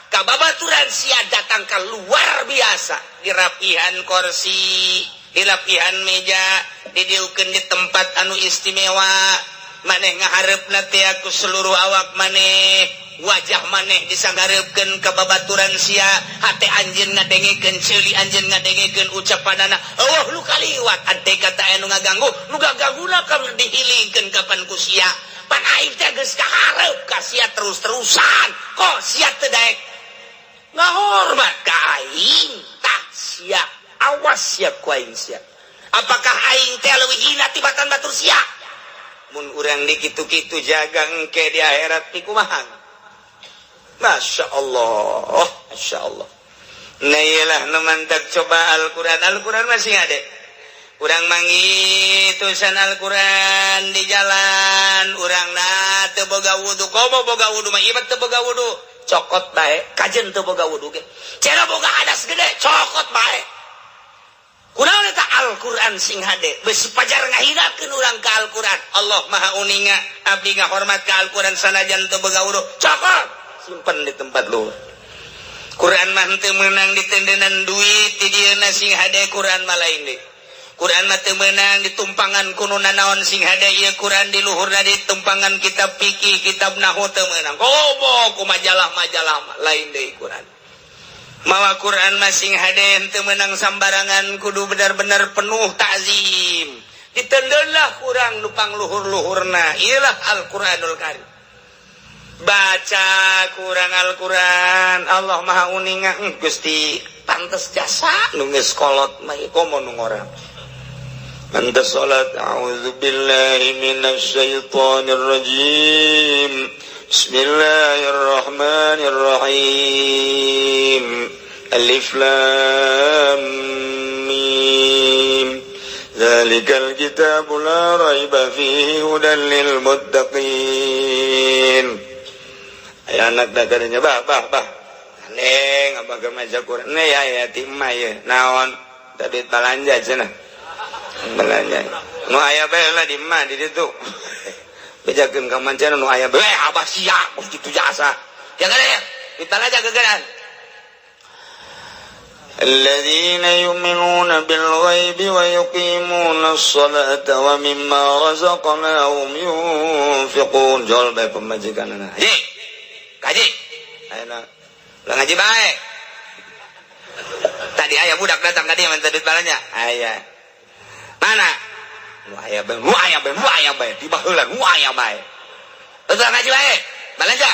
ka babaturan sia datang ke luar biasa, dirapihan kursi, dirapihan meja, didiukeun di tempat anu istimewa. Maneh ngaharepna teh ku seluruh awak maneh, wajah maneh disangharepkeun ka babaturan sia, hate anjeun ngadengekeun, ceuli anjeun ngadengekeun ucapanana. Eueuh nu kaliwat, ante kata anu ngaganggu, nu gagangguna ka dihilingkeun kapan ku sia. Pan aing teh geus kaharep ka sia terus-terusan, kok sia teu daek ngahormat ka aing? Tah sia, awas sia ku aing sia. Apakah aing teh leuwih hina tibatan batur sia? Mun urang dikitu-kitu jagang ke di akhirat kumaha? Masya Allah, Masya Allah. Nah, iyalah nu mantak coba Al-Quran. Al-Quran masih ada. Urang manggih tulisan Al-Quran di jalan, urang na teu boga wudu, komo boga wudu mah ieu teu boga wudu, cokot bae, kajen teu boga wudu ge. Cara boga hadas gede, cokot bae. Kunaon eta Al-Quran sing hade? Besi pajar ngahinakeun urang ka Al-Quran. Allah Maha uninga, abdi ngahormat ka Al-Quran sanajan teu boga wudu. Cokot, simpen di tempat luhur. Quran mah teu meunang ditendenan duit di dieu, sing hade Quran mah lain deui. Quran mah teu meunang ditumpangan ku nu nanaon, sing hade ieu Quran di luhurna ditumpangan kitab fikih, kitab nahwu teu meunang. Komo ku majalah-majalah lain deui Quran. Mawa Quran mah sing hade, teu meunang sambarangan, kudu benar-benar penuh takzim. Ditendeunlah kurang nupang luhur-luhurna. Iyalah Al-Qur'anul Karim. Baca kurang Al-Quran, Allah Maha uninga. Gusti, pantes jasa nu geus kolot mah, komo nu ngora pantes salat. A'udzubillahi minasyaitonir rajim, bismillahirrahmanirrahim, alif lam mim, dzalikal kitabu la raiba fihi hudan lil muttaqin. Aya anak da kadanya, "Bah, bah, bah, neng, abah ge maca Quran nih ya." Ya ti emak ya naon tadi, balanja cenah, belanja nu aya bae lah di emak di ditu, bejakeun ka mancana nu aya bae. Abah siap kitu jasa ya kada ya ditalaja gegeran. الذين يؤمنون بالغيب ويقيمون الصلاة ومما رزقناهم ينفقون. Jol bae pemajikan. Haji, kaji, ayo lah ngaji bae. Tadi aya budak datang ka dieu minta duit balanja. Aya mana? Nu aya bae, nu aya bae, nu aya bae, di baheula nu aya bae. Betul, ngaji bae balanja.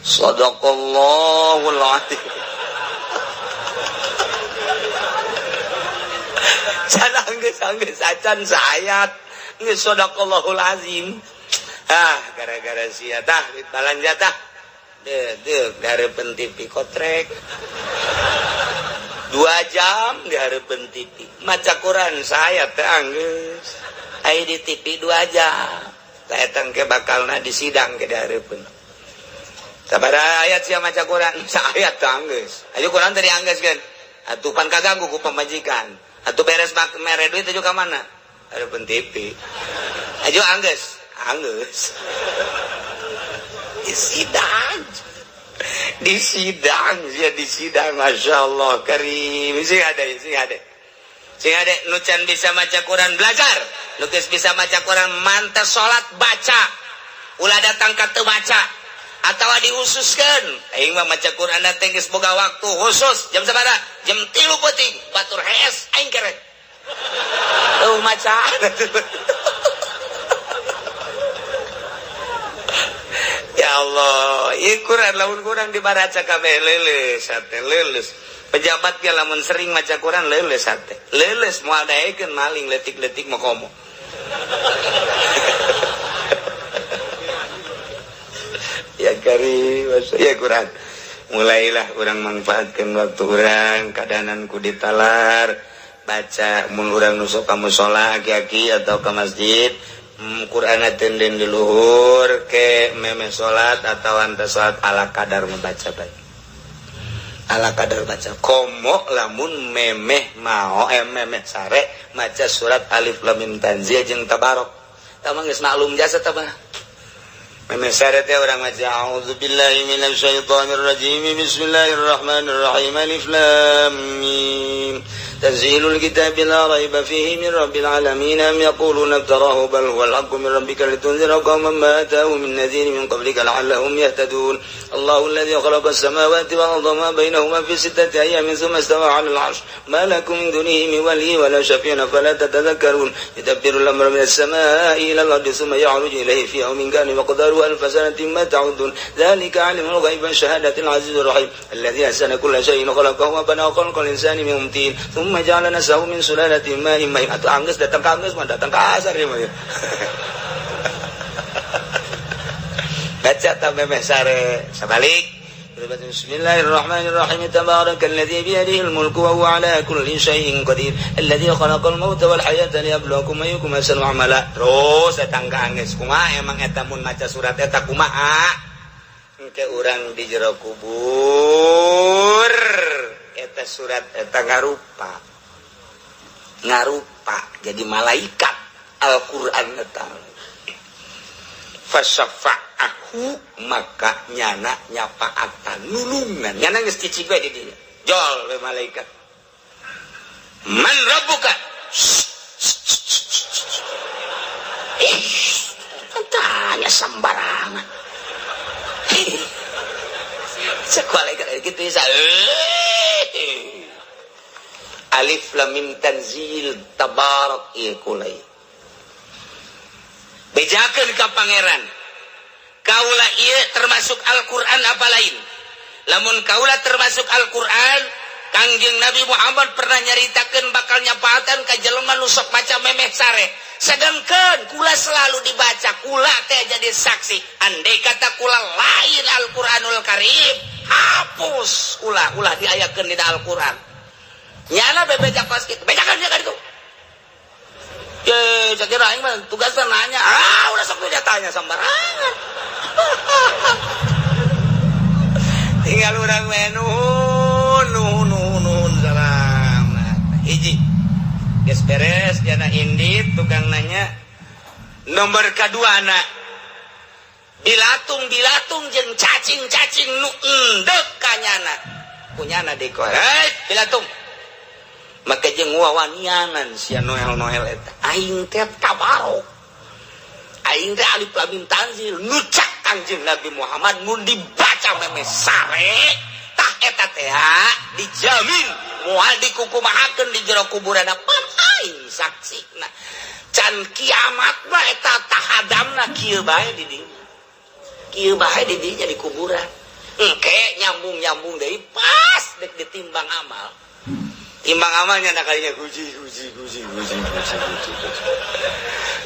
Sadaqallahul azim. Sana geus geus acan saayat geus sadaqallahul azim. Ah, gara-gara sia tah balanja tah. Deuh, deuh, dihareupeun TV kotrek. 2 jam dihareupeun TV. Maca Quran saya teh anggeus. Aya di TV 2 jam. Tah eta engke bakalna di sidang ke dihareupeun. Sabaraha ayat sia maca Quran? Saayat teh anggeus. Ayo Quran tadi anggeus kan. Atuh pan kaganggu ku pamajikan. Atuh beres mak mere duit atuh ka mana? Hareupeun TV. Ayo anggeus, anggeus. Di sidang. Di sidang ya, di sidang, Masya Allah karim. Sing ada, sing ada. Sing ada nu can bisa maca Quran belajar. Nu geus bisa maca Quran mantas salat baca. Ulah datang ka teu maca atau dihususkan. Aing mah maca Quran teh geus boga waktu khusus jam sabaraha? Jam 3 peuting, batur hees aing kerek tuh maca. Ya Allah, ieu Quran lamun kurang dibaraca kabeh leuleus, hate leuleus. Pejabat ge lamun sering maca Quran leuleus hate. Leuleus moal daekeun maling leutik-leutik mah komo. Ya kari ya Quran. Mulailah urang manfaatkeun waktu urang kadanan ku ditalar baca mun urang nu sok ka mushola aki-aki atau ka masjid Quran tenden di luhur ke meme salat atau anta salat ala kadar membaca baik ala kadar baca komo lamun memeh mao memeh sare maca surat alif lam mim tanzil jeung tabarok tah mah geus maklum jasa tah mah memeh sare teh urang maca auzubillahi minasyaitonir rajim bismillahirrahmanirrahim alif lam mim tanzilul kitabi la raiba fihi min rabbil alamin am yaquluna iftarahu bal huwal haqqu min rabbika litunzira qauman ma atahum min nadhirin min qablika la'allahum yahtadun Allahu alladhi khalaqa as-samawati wal arda ma bainahuma fi sittati ayyamin thumma istawa 'alal 'arsy ma lakum min dunihi min waliyyin wa la shafi'in fala tatadhakkarun yudabbiru al-amra min as-samaa'i ila al-ardi thumma ya'ruju ilayhi fi yawmin kana miqdaruhu alfa sanatin ma ta'uddun dhalika 'alimul ghaibi wash-shahadati al-'azizur rahim alladhi ahsana kulla shay'in khalaqahu wa bana khalqal insani min tin thumma ja'ala nasahu min sulalatin ma'in mahin atau anggeus datang ka anggeus mah datang ka asar ieu mah. Baca ta memeh sare sabalik. Bismillahirrahmanirrahim tabarakalladzi biyadihil mulku wa huwa ala kulli syai'in qadir alladzi khalaqal mauta wal hayata liyabluwakum ayyukum ahsanu amala. Terus datang ka anggeus kumaha emang eta mun maca surat eta kumaha? Engke urang di jero kubur eta surat eta ngarupa ngarupa jadi malaikat Al-Qur'an eta fasyafa'ahu maka nyana nyapaatan nulungan nyana geus cicing we di dinya jol we malaikat man rabbuka ih tanya sembarangan cek malaikat kitu bisa alif lam mim tanzil tabarak ieu kulai bejakeun ka pangeran kaula ieu termasuk Al-Qur'an apa lain lamun kaula termasuk Al-Qur'an Kangjeng Nabi Muhammad pernah nyaritakeun bakal nyapaatan ka jelema nu sok maca memeh sare sedangkan kula selalu dibaca kula teh jadi saksi andai kata kula lain Al-Qur'anul Karim hapus kula ulah diayakeun dina Al-Qur'an nyana bebeja kos kitu bejakeun nya ka ditu ye sakira aing mah tugasna nanya ah udah sok udah tanya sembarangan tinggal urang we nuhun nuhun nuhun salam hiji geus beres jana indit tukang nanya nomor kadua anak bilatung bilatung jeung cacing-cacing nu endek ka nyana kunyana dikoe hei bilatung maka jeung wawanianan sia noel-noel eta aing teh tabarok aing teh alif lam mim tanzil nu cak Kangjeng Nabi Muhammad mun dibaca memeh sare tah eta teh dijamin moal dikukumahakeun di jero kuburanna pan aing saksina can kiamat mah eta tahadamna kieu bae di dinya kieu bae di dinya di kuburan engke nyambung-nyambung deui pas dek ditimbang amal timbang amalnya nak kalinya guji guji guji guji guji guji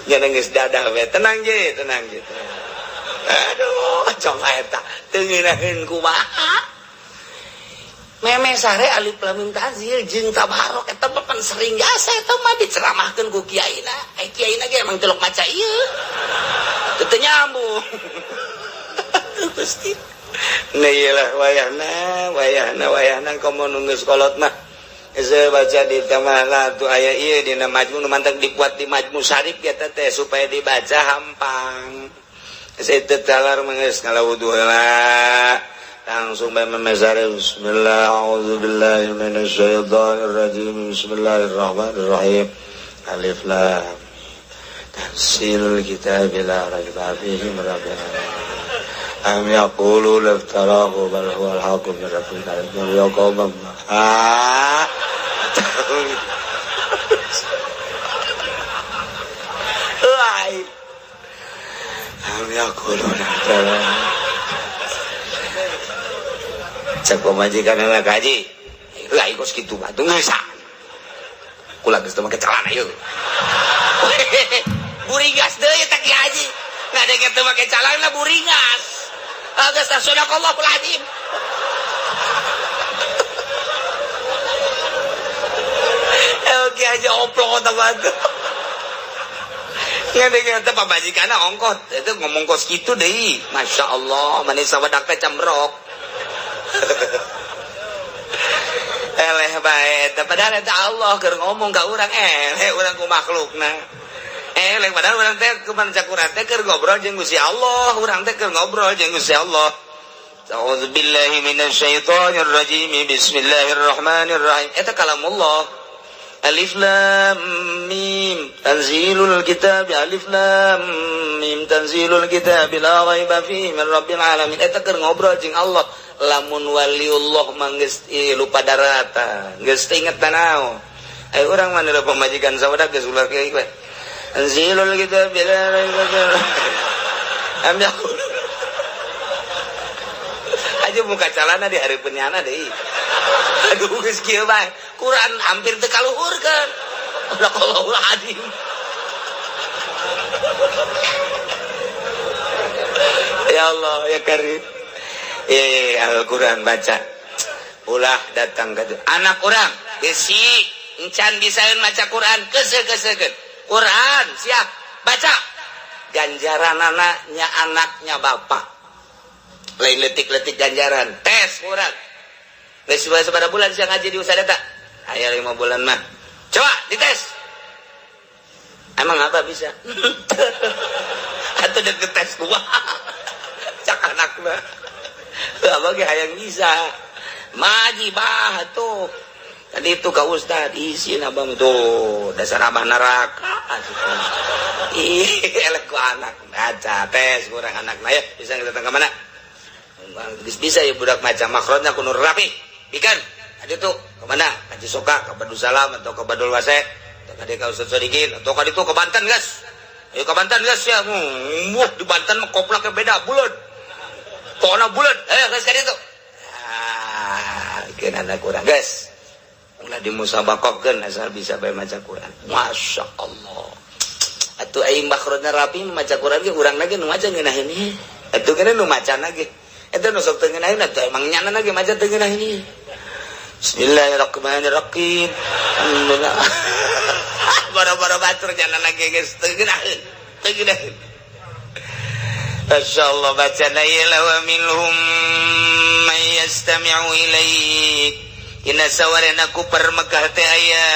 nya geus dadah we tenang je tenang je aduh coba eta teu ngeunaheun kumaha memeh sare alif lam mim tanzil jeung tabarok eta mah pan sering jasa eta mah diceramahkeun ku kiaina ai kiaina ge emang telok maca ieu teu nyambung Gusti nah iyalah wayahna wayahna wayahna komo nu geus kolot mah saya baca di tamah tuh aya ieu dina majmu nu mantap dibuat di majmu syarif eta teh supaya dibaca hampang saya teu talar mah geus ngala wudu heula langsung bae memesare bismillah auzubillahi minasyaitonir rajim bismillahirrahmanirrahim alif lam tanzilul kitabi la raiba fihi min rabbil alamin am yaqulu laftarahu bal huwal haqqu min rabbika ya qawm ah am yaqulu laftarahu cek pamajikan anak haji Lah, kos kitu mah tuh geus kula geus teu make celana ieu. Buringas deui eta Ki Haji. Ngadenge teu make celana buringas. Geus sadaqallahul azim. Ki Haji oplok otak batu. Ngadenge teh pamajikanna ongkot itu ngomong kos kitu deui. Masya Allah, manis sawadak teh camrok. Eleh bae eta, padahal eta Allah keur ngomong ka urang, eleh urang ku makhlukna. Eleh padahal urang teh kumaha cak urang teh keur ngobrol jeung Gusti Allah, urang teh keur ngobrol jeung Gusti Allah. A'udzubillahi minasyaitonir rajim. Bismillahirrahmanirrahim. Eta kalamullah. Alif lam mim tanzilul kitab, alif lam mim tanzilul kitab la raiba fihi min rabbil alamin. Eta keur ngobrol jeung Allah. Lamun waliullah mah geus lupa darata, geus teu inget naon. Ayo urang mah nu pamajikan sawadak geus ulah kieu we. Tanzilul kitab la raiba fihi. Am yaqulu aja muka calana di hari penyana deui. Aduh geus kieu bae. Quran hampir teu kaluhurkeun. Sadaqallahul azim. Ya Allah ya Karim. Al-Quran baca. Ulah datang ke anak urang besi encan bisaeun maca Quran keuseuh-keuseuhkeun. Quran siap baca. Ganjaran anaknya anaknya bapak. Lain letik-letik ganjaran. Tes urang. Geus sabaraha bulan sia ngaji di Ustaz eta? Aya 5 bulan mah. Coba dites. Emang apa bisa? Atau dek tes gua. Cak anak mah. Abah ge hayang bisa. Maji bah tuh. Tadi itu ka Ustaz isin abah tuh dasar abah neraka. Ih, elek ku anak baca tes kurang anak nah ya bisa datang ke mana? Bisa ya budak maca makrotnya kudu rapi. Bikan. Tadi tuh ke mana? Ka Cisoka, ke Badul Salam atau ke Badul Wase atau ka ka Ustaz Sodikin atau ka ditu ke Banten, guys. Ayo ke Banten, guys ya. Wah, di Banten mah koplaknya beda, bulat. Pokoknya bulat. Ayo guys ka ditu. Ah, bikin anak kurang, guys. Ulah dimusabakohkeun asal bisa bae maca Quran. Masya Allah. Atuh aing makhrajna rapi maca Quran ge urang lagi nu maca ngeunaheun ieu. Atuh kana nu macana ge. Eta nu sok teu ngeunaheun atuh emang nyana ge maca teu ngeunaheun ieu. Bismillahirrahmanirrahim. Alhamdulillah. Boro-boro batur nyana ge geus teu ngeunaheun. Teu ngeunaheun. Masya Allah bacana ieu wa minhum may yastami'u ilaik. Dina sawarena ku Mekah teh aya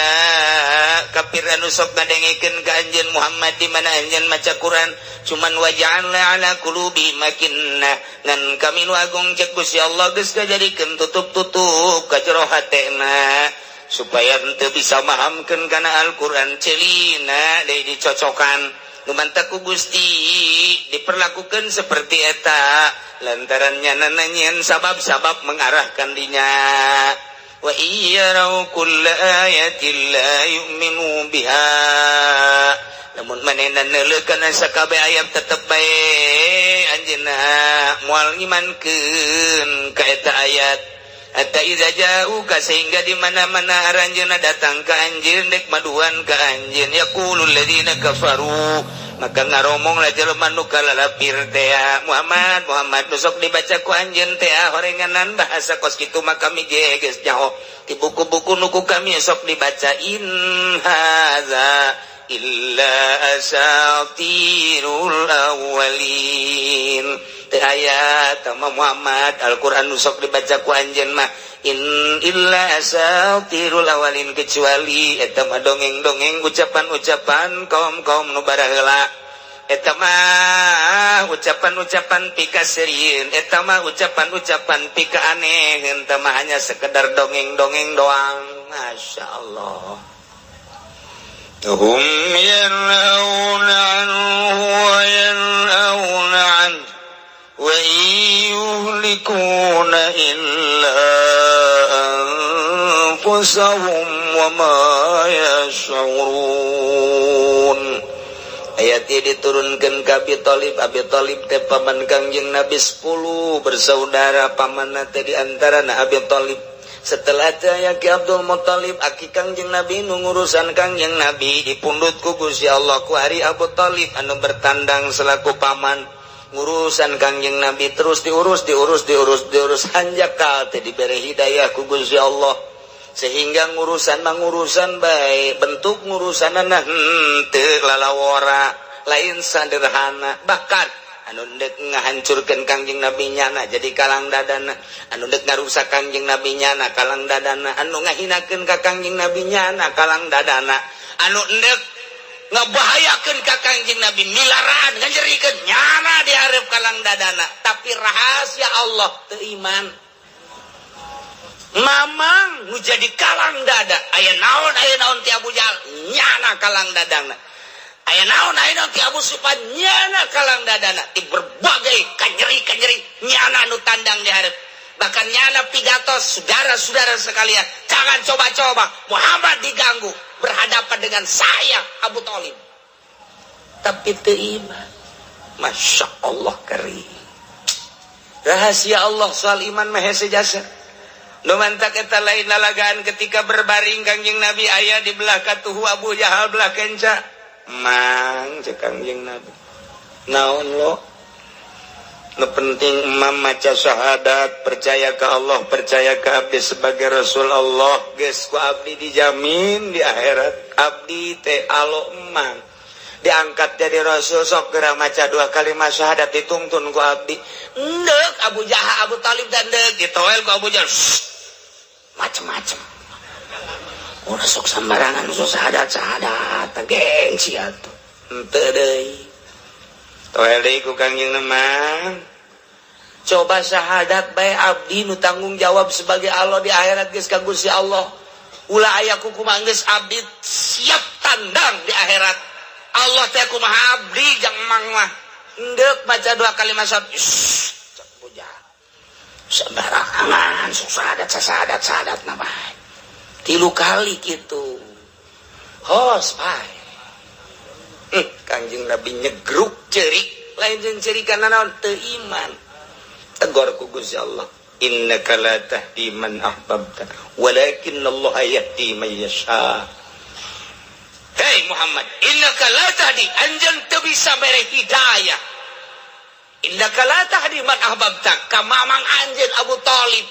kafir anu sok ngadengekeun ka anjeun Muhammad di mana anjeun maca Quran cuman waja'alna ala qulubi makinna ngan kami nu agung cek Gusti Allah geus kajadikeun tutup-tutup ka jero hatena supaya henteu bisa mahamkeun kana Al-Qur'an celina deui dicocokan lumantak ku Gusti diperlakukan seperti eta lantaran nyana nanyian sabab-sabab mengarahkan dinya. Wa iyyaraw kulla ayatin la yu'minu biha lamun manehna neuleukeun sakabeh ayat tetep bae anjeunna moal ngimankeun ka eta ayat hatta iza ja'uka sehingga di mana-mana aranjeunna datang ka anjeun dek maduan ka anjeun yaqulul ladzina kafaru maka ngaromong lah jelema nu kalalapir teh Muhammad Muhammad nu sok dibaca ku anjeun teh horenganan bahasa kos kitu mah kami ge geus nyaho di buku-buku nu ku kami sok dibaca in hadza illa asatirul awwalin teh aya tah Muhammad Al-Qur'an nu sok dibaca ku anjeun mah in illa asatirul awalin kecuali eta mah dongeng-dongeng ucapan-ucapan kaum-kaum nu baraheula eta mah ucapan-ucapan pikaseurieun eta mah ucapan-ucapan pika aneh eta mah hanya sekedar dongeng-dongeng doang. Masya Allah. Hum yanhauna anhu wa yanhauna anhu wa yuhlikuna illa anfusahum wa ma yash'urun. Ayat ini diturunkan ke Abi Thalib. Abi Thalib teh paman Kangjeng Nabi 10 bersaudara, pamanna teh di antarana Abi Thalib. Setelah teu aya Ki Abdul Muthalib, aki Kangjeng Nabi, nu ngurusan Kangjeng Nabi dipundut ku Gusti Allah. Ku ari Abu Thalib anu bertandang selaku paman, ngurusan Kangjeng Nabi terus diurus, diurus, diurus, diurus, hanjakal teh dibere hidayah ku Gusti Allah, sehingga ngurusan mangurusan baik bentuk ngurusan henteu lalawora, lain sederhana. Bahkan anu dek ngahancurkeun Kangjeng Nabi nyana jadi kalang dadana, anu dek ngarusak Kangjeng Nabi nyana kalang dadana, anu ngahinakeun ka Kangjeng Nabi nyana kalang dadana, anu endek ngebahayakeun ka Kangjeng Nabi, milaraan nganyerikeun, nyana dihareup kalang dadana. Tapi rahasia Allah, teu iman. Mamang nu jadi kalang dada, aya naon, aya naon ti Abu Jahal, nyana kalang dadana. Aya naon, aya naon ti Abu Sufyan, nyana kalang dadana. Di berbagai kanyeri kanyeri nyana nu tandang di hareup. Bahkan nyana pidato, "Saudara-saudara sekalian, jangan coba-coba Muhammad diganggu, berhadapan dengan saya Abu Thalib." Tapi teu iman. Masya Allah, keri rahasia Allah soal iman mah hese jasa. Nu mantak eta lain lalagaan ketika berbaring Kangjeng Nabi, aya di belah katuhu Abu Jahal, belah kenca. "Mang," cek Kangjeng Nabi, "naon lo? Nu penting emam maca syahadat, percaya ke Allah, percaya ke abdi sebagai Rasul Allah, geus ku abdi dijamin di akhirat abdi teh alo emang diangkat jadi Rasul. Sok geura maca dua kalimat syahadat, dituntun ku abdi." Ndek Abu Jahal, Abu Talib dan ndek ditoel ku Abu Jahal, "Macem-macem, ulah sok sembarangan, sok syahadat syahadat, gengsi atuh." Henteu deui, toel deui ku Kangjeng, "Mang, coba syahadat bae, abdi nu tanggung jawab sebagai Allah di akhirat geus ka Gusti Allah. Ulah aya kumaha geus, abdi siap tandang di akhirat. Allah teh kumaha abdi jang mang mah." Endek baca dua kalimat syahadat, cek bujang, "Sembarangan sok syahadat syahadat syahadat." Nah, bae tilu kali gitu, hos bae. Kangjeng Nabi nyegruk cerik, lain jeung cerik karena naon? Teu iman. Tegor ku Gusti Allah, "Innaka la tahdi man ahbabta walakin Allah yahdi man yasha." Hei Muhammad, innaka la tahdi, anjeun teu bisa mere hidayah. Innaka la tahdi man ahbabta, ka mamang anjeun Abu Thalib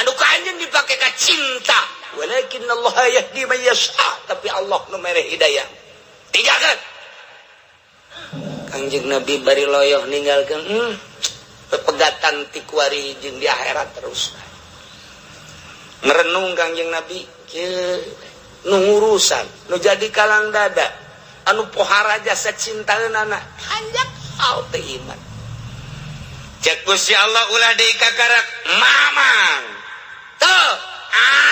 anu ka anjeun dipake ka cinta. Walakin Allah yahdi man yasha, tapi Allah nu mere hidayah. Tinggalkeun. Kangjeng Nabi bari loyoh ninggalkeun, pepegatan ti kuari jeung di akhirat terus. Merenung Kangjeng Nabi kieu, nu ngurusan, nu jadi kalang dada, anu pohara jasa cintaeunana, hanjak teu iman. Cek Gusti Allah, ulah deui kakarak mamang. Tuh,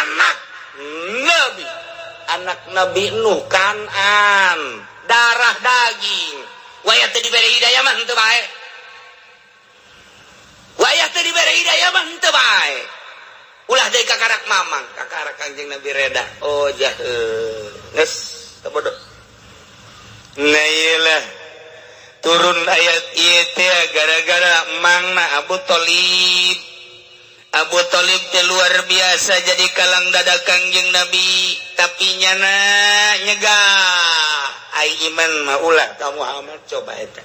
anak Nabi, anak Nabi Nuh Kanan, darah daging. Wayah teu dibere hidayah mah henteu bae. Wayah teu dibere hidayah mah henteu bae. Ulah deui kakarak mamang, kakarak Kangjeng Nabi reda. Oh jahe. Geus, teu bodoh. Nah, iyalah turun ayat ieu teh gara-gara mangna Abu Thalib. Abu Thalib teh luar biasa jadi kalang dada Kangjeng Nabi, tapi nyana nyegah. Ai iman mah ulah ka Muhammad, coba eta.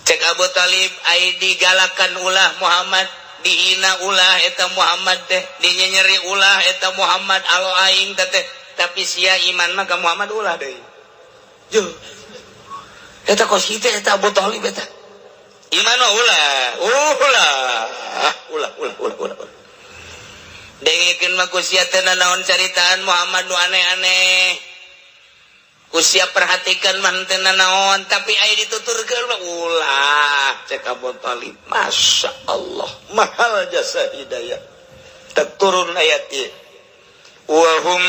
Cek Abu Thalib, ai digalakan ulah Muhammad, dihina ulah eta Muhammad teh, dinyenyeri ulah eta Muhammad, alo aing teh, tapi sia iman mah ka Muhammad ulah deui. Juh. Eta kos kitu eta Abu Thalib eta. Iman mah ulah, ulah, ulah, ulah, ulah, ulah. Dengekeun mah ku sia teh naon caritaan Muhammad nu aneh-aneh. Ku sia perhatikan mah teu naon, tapi aya dituturkeun mah ulah, cek Abu Thalib. Masya Allah, mahal jasa hidayah. Turun ayat ieu. Wahum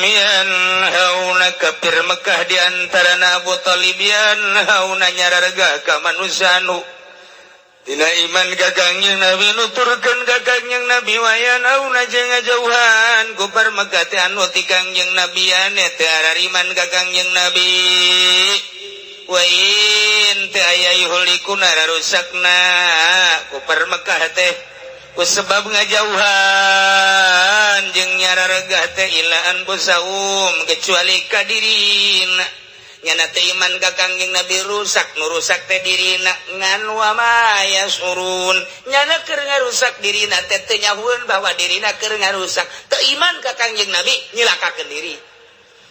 yanhauna, kafir Mekah di antara Abu Thalib, yanhauna nyarargah ka manusia nu tina iman ka Kangjeng Nabi, nuturkeun ka Kangjeng Nabi. Wayanhauna jeung ngajauhan kufar Mekah teh anu ti Kangjeng Nabi, ane teu arariman ka Kangjeng Nabi. Wa in teu aya yuhlikuna rusakna kufar Mekah teh. Ku sebab ngajauhan jeung nyararegah teh illa anfusahum kecuali ka dirina. Nyana teh iman ka Kangjeng Nabi rusak, nu rusak teh dirina ngan wa ma yasyurun. Nyana keur ngarusak dirina teh teu nyahueun bahwa dirina keur ngarusak. Teu iman ka Kangjeng Nabi nyilakakeun diri.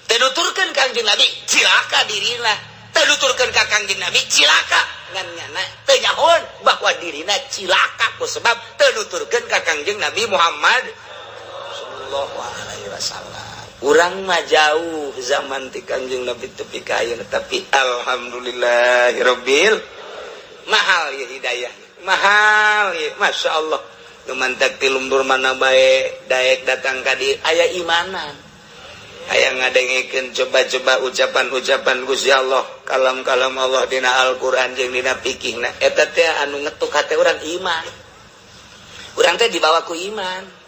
Teu nuturkeun Kangjeng Nabi cilaka dirina. Teu nuturkeun ka Kangjeng Nabi cilaka. Ngan nyana teu nyahueun bahwa dirina cilaka ku sebab teu nuturkeun ka Kangjeng Nabi Muhammad sallallahu alaihi wasallam. Urang mah jauh zaman ti Kangjeng Nabi tepi ka ayeuna, tapi alhamdulillahirabbil mahal ya hidayah. Mahal ya, Masya Allah. Nu mantak ti lembur mana bae daek datang ka dieu aya imanan. Aya ngadengekeun coba-coba ucapan-ucapan Gusti Allah, kalam-kalam Allah dina Al-Qur'an jeung dina fikihna. Eta teh anu ngetuk hate urang iman. Urang teh dibawa ku iman.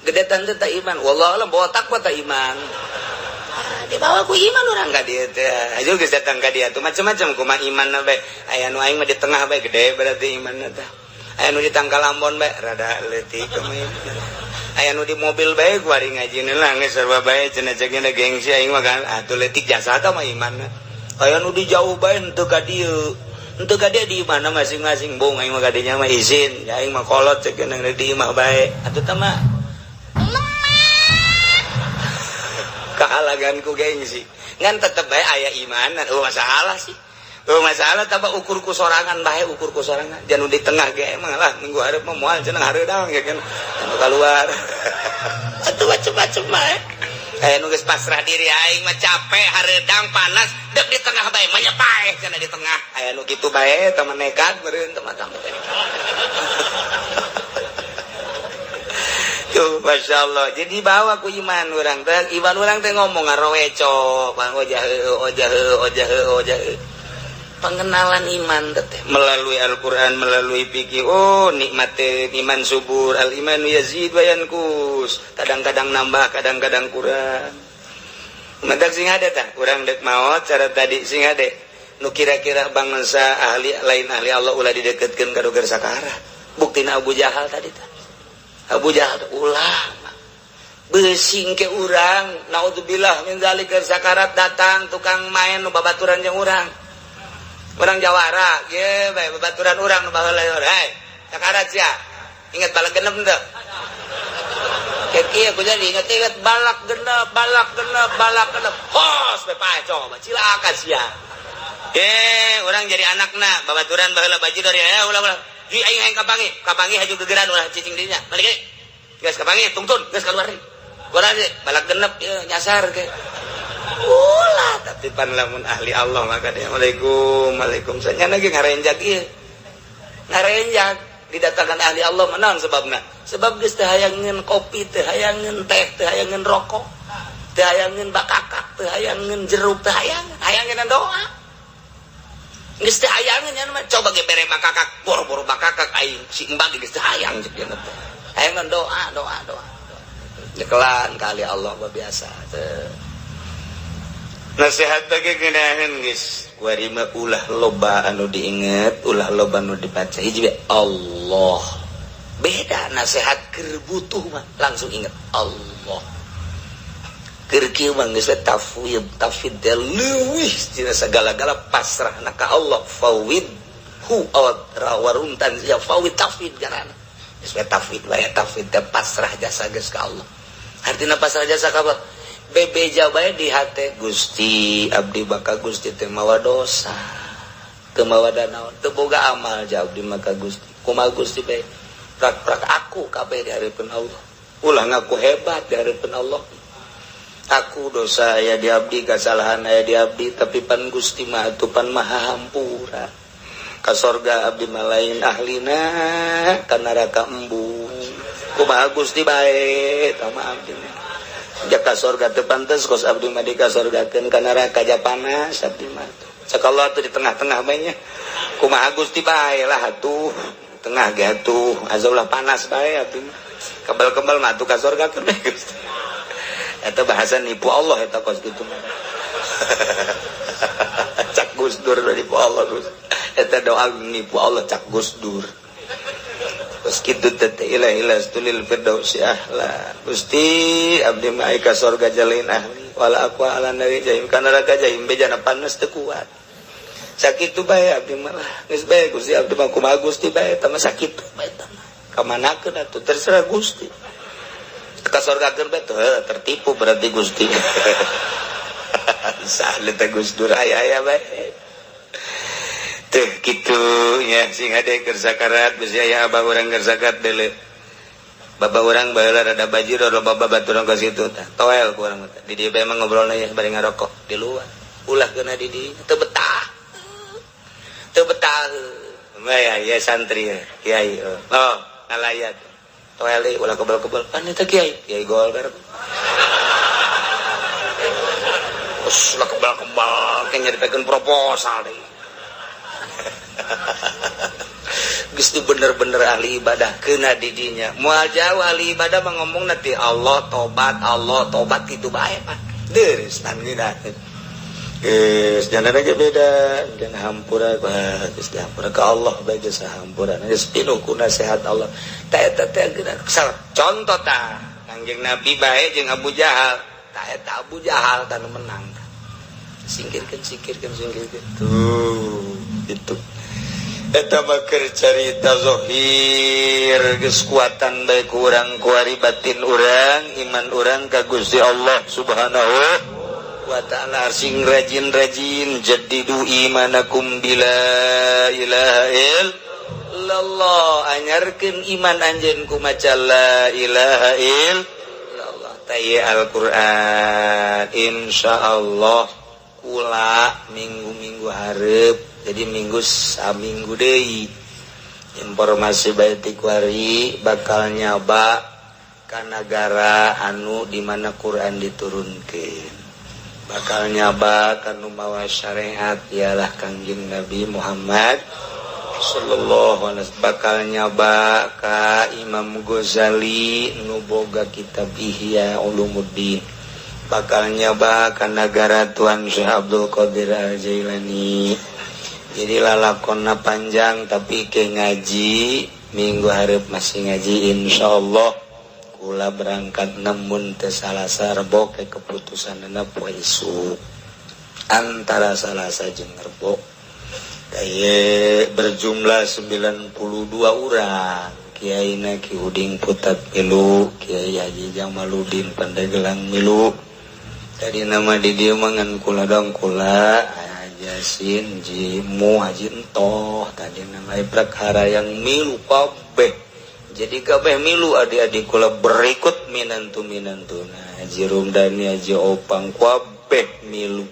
Gede tante tak iman, wallahu alam bawa takwa tak iman. Ah, dibawa ku iman urang ka dieu teh. Aja geus datang ka dieu tuh macam-macam kumaha iman bae. Aya nu aing mah di tengah bae gede berarti imanna teh. Aya nu di tangkal ambon bae rada leutik kumaha iman. Aya nu di mobil bae ku ari ngajina lah geus sarua bae cenah cekna gengsi aing mah kan atuh leutik jasa tah mah imanna. Aya nu di jauh bae henteu ka dieu. Henteu ka dieu di mana masing-masing bung aing mah ka dinya mah izin, ya aing mah kolot cek di imah bae. Atuh teh mah kahalagan ku gengsi ngan tetep bae aya imanan. Oh masalah sih, oh masalah tambah ukur ku sorangan bae, ukur ku sorangan jangan di tengah ge emang lah minggu hareup mah moal cenah hareudang ya kan anu keluar atuh macem-macem bae. Aya nu geus pasrah diri, aing mah capek hareudang panas dek di tengah bae mah paeh cenah di tengah. Aya nu kitu bae teh mah nekat meureun teh mah. Tuh, Masya Allah. Jadi bawa ku iman orang teh, iman orang teh ngomong ngaroweco, bang ojah ojah ojah ojah. Pengenalan iman teh melalui Al-Qur'an, melalui fikih. Oh, nikmat iman subur, al imanu yazid wa yanqus. Kadang-kadang nambah, kadang-kadang kurang. Mendak sing ada tah, urang dek maot cara tadi sing ada. Nu kira-kira bangsa ahli lain ahli Allah ulah dideketkeun ka doger sakarat. Buktina Abu Jahal tadi tah. Abu Jahal ulah besing ke urang, naudzubillah min zalik sakarat datang tukang main nu babaturan jeung urang. Urang jawara, ye bae babaturan urang nu baheula hei, sakarat sia. Ingat balak genep henteu? Kieu ku jadi inget-inget balak genep, balak genep, balak genep. Hos bae paeh coba cilaka sia. Ye, urang jadi anakna babaturan baheula baju dari ulah-ulah. Ji aing aing kapangi, kapangi haju gegeran ulah cicing dirinya. Balik deui. Geus kapangi tungtun, geus keluar deui. Keluar deui, balak genep ieu nyasar ke. Ulah, tapi pan lamun ahli Allah maka dia Assalamualaikum, waalaikumsalam. Nya ge ngarenjak ieu. Ngarenjak didatangkan ahli Allah menang sebabna. Sebab geus teu hayangeun kopi, teu hayangeun teh, teu hayangeun rokok, teu hayangeun bakakak, teu hayangeun jeruk, teu hayangeun, hayangeun doa. Geus teu hayangeun nya mah coba ge bere bakakak, boro-boro bakakak aing si embag geus teu hayang cek dia teh. Hayangeun doa, doa, doa. Nyekelan kali Allah mah biasa teh. Nasihat bagi ngeunaheun geus kuari mah ulah loba anu diinget, ulah loba anu dibaca. Hiji we Allah. Beda nasihat keur butuh mah langsung inget Allah. Keur kieu mah geus tafwid, tafwid teh leuwih tina sagala-gala pasrahna ka Allah. Fawid hu rawaruntan ya fawid tafwid garana. Geus we tafwid wae, tafwid teh pasrah jasa geus ka Allah. Artina pasrah jasa ka Allah. Bebeja bae di hate Gusti abdi baka Gusti teh mawa dosa. Teu mawa danaon, teu boga amal ja abdi maka Gusti. Kumaha Gusti bae prak-prak aku kabeh di hareupeun Allah. Ulah ngaku hebat di hareupeun Allah. Aku dosa aya di abdi, kesalahan aya di abdi, tapi pan Gusti mah atuh pan maha hampura. Ka sorga abdi mah lain ahlina, ka neraka embung. Kumaha Gusti bae tah mah abdi mah. Jaka sorga teu pantes kos abdi mah dikasorgakeun, ka neraka ja panas abdi mah. Cek Allah tuh di tengah-tengah bae nya. Kumaha Gusti bae lah atuh, tengah ge atuh, azaulah panas bae abdi mah. Kebal-kebal mah atuh ka sorgakeun bae Gusti. Eta bahasa nipu Allah eta kos kitu mah. Cak Gus Dur nipu Allah Gus. Eta doa nipu Allah cak Gus Dur. Kos kitu teh ilahi lastu lil firdausi ahla. Gusti abdi mah ka sorga jalain ahli wala aqwa ala nari jahim kana neraka jahim bejana panas teu kuat. Sakitu bae abdi mah lah. Geus bae Gusti abdi mah kumaha Gusti bae eta mah sakitu bae eta mah. Kamanakeun atuh terserah Gusti. Ka sorgakeun bae teu tertipu berarti Gusti. Sah teh Gus Dur aya-aya bae. Teh kitu nya sing ade keur sakarat bisi aya abah urang keur sakarat deuleu. Bapak urang baheula rada bajir loba babaturan ka situ tah. Toel ku urang teh. Di dieu bae mah ngobrolna ya bari ngarokok di luar. Ulah keuna di dieu teu betah. Teu betah. Mah ya santri ya, kiai. Oh, ngalayat. Toel deui ulah kebel-kebel. Pan eta kiai, kiai Golkar. Terus lah kebal-kebal kayak nyaritakeun proposal deui. Geus teu bener-bener ahli ibadah keuna di dinya. Moal jauh ahli ibadah mah ngomong nanti Allah tobat kitu bae Pak. Deus tan geuna. Geus jangan aja beda dan hampura geus dihampura ka Allah bae geus hampura. Geus pinuh ku nasihat Allah. Ta eta teh geuna contoh tah Kangjeng Nabi bae jeung Abu Jahal. Ta eta Abu Jahal tah nu menang. Singkirkeun singkirkeun singkirkeun. Tuh itu. Eta mah keur carita zahir geus kuatan bae ku urang kuari batin urang iman urang ka Gusti Allah Subhanahu wa ta'ala. Sing rajin-rajin jaddidu imanakum bila ilaha illallah, anyarkeun iman anjeun ku maca la ilaha illallah. Ta Al-Qur'an insyaallah kula minggu-minggu hareup, jadi minggu saminggu deui informasi bae ti kuari bakal nyaba ka nagara anu di mana Quran diturunkeun, bakal nyaba ka nu mawa syariat ialah Kangjeng Nabi Muhammad sallallahu alaihi wasallam, bakal nyaba ka Imam Ghazali nu boga kitab Ihya Ulumuddin, bakal nyaba ka nagara Tuan Syekh Abdul Qadir Al-Jailani. Jadi lalakonna panjang tapi ke ngaji minggu hareup masih ngaji insyaallah. Kula berangkat namun teu Salasa Rebo ke keputusanna poe isuk antara Salasa jeung Rebo. Kaye berjumlah 92 orang. Kiai na Ki Uding Putat milu, Kiai Haji Jamaludin Pandeglang milu. Tadi nama di dieu mah ngan kula dong kula Haji Yasin Jimu Haji Entoh tadi nama prakara yang milu kabeh. Jadi kabeh milu adik-adik kula berikut minantu minantu. Nah, Haji Rumdani Haji Opang kabeh milu.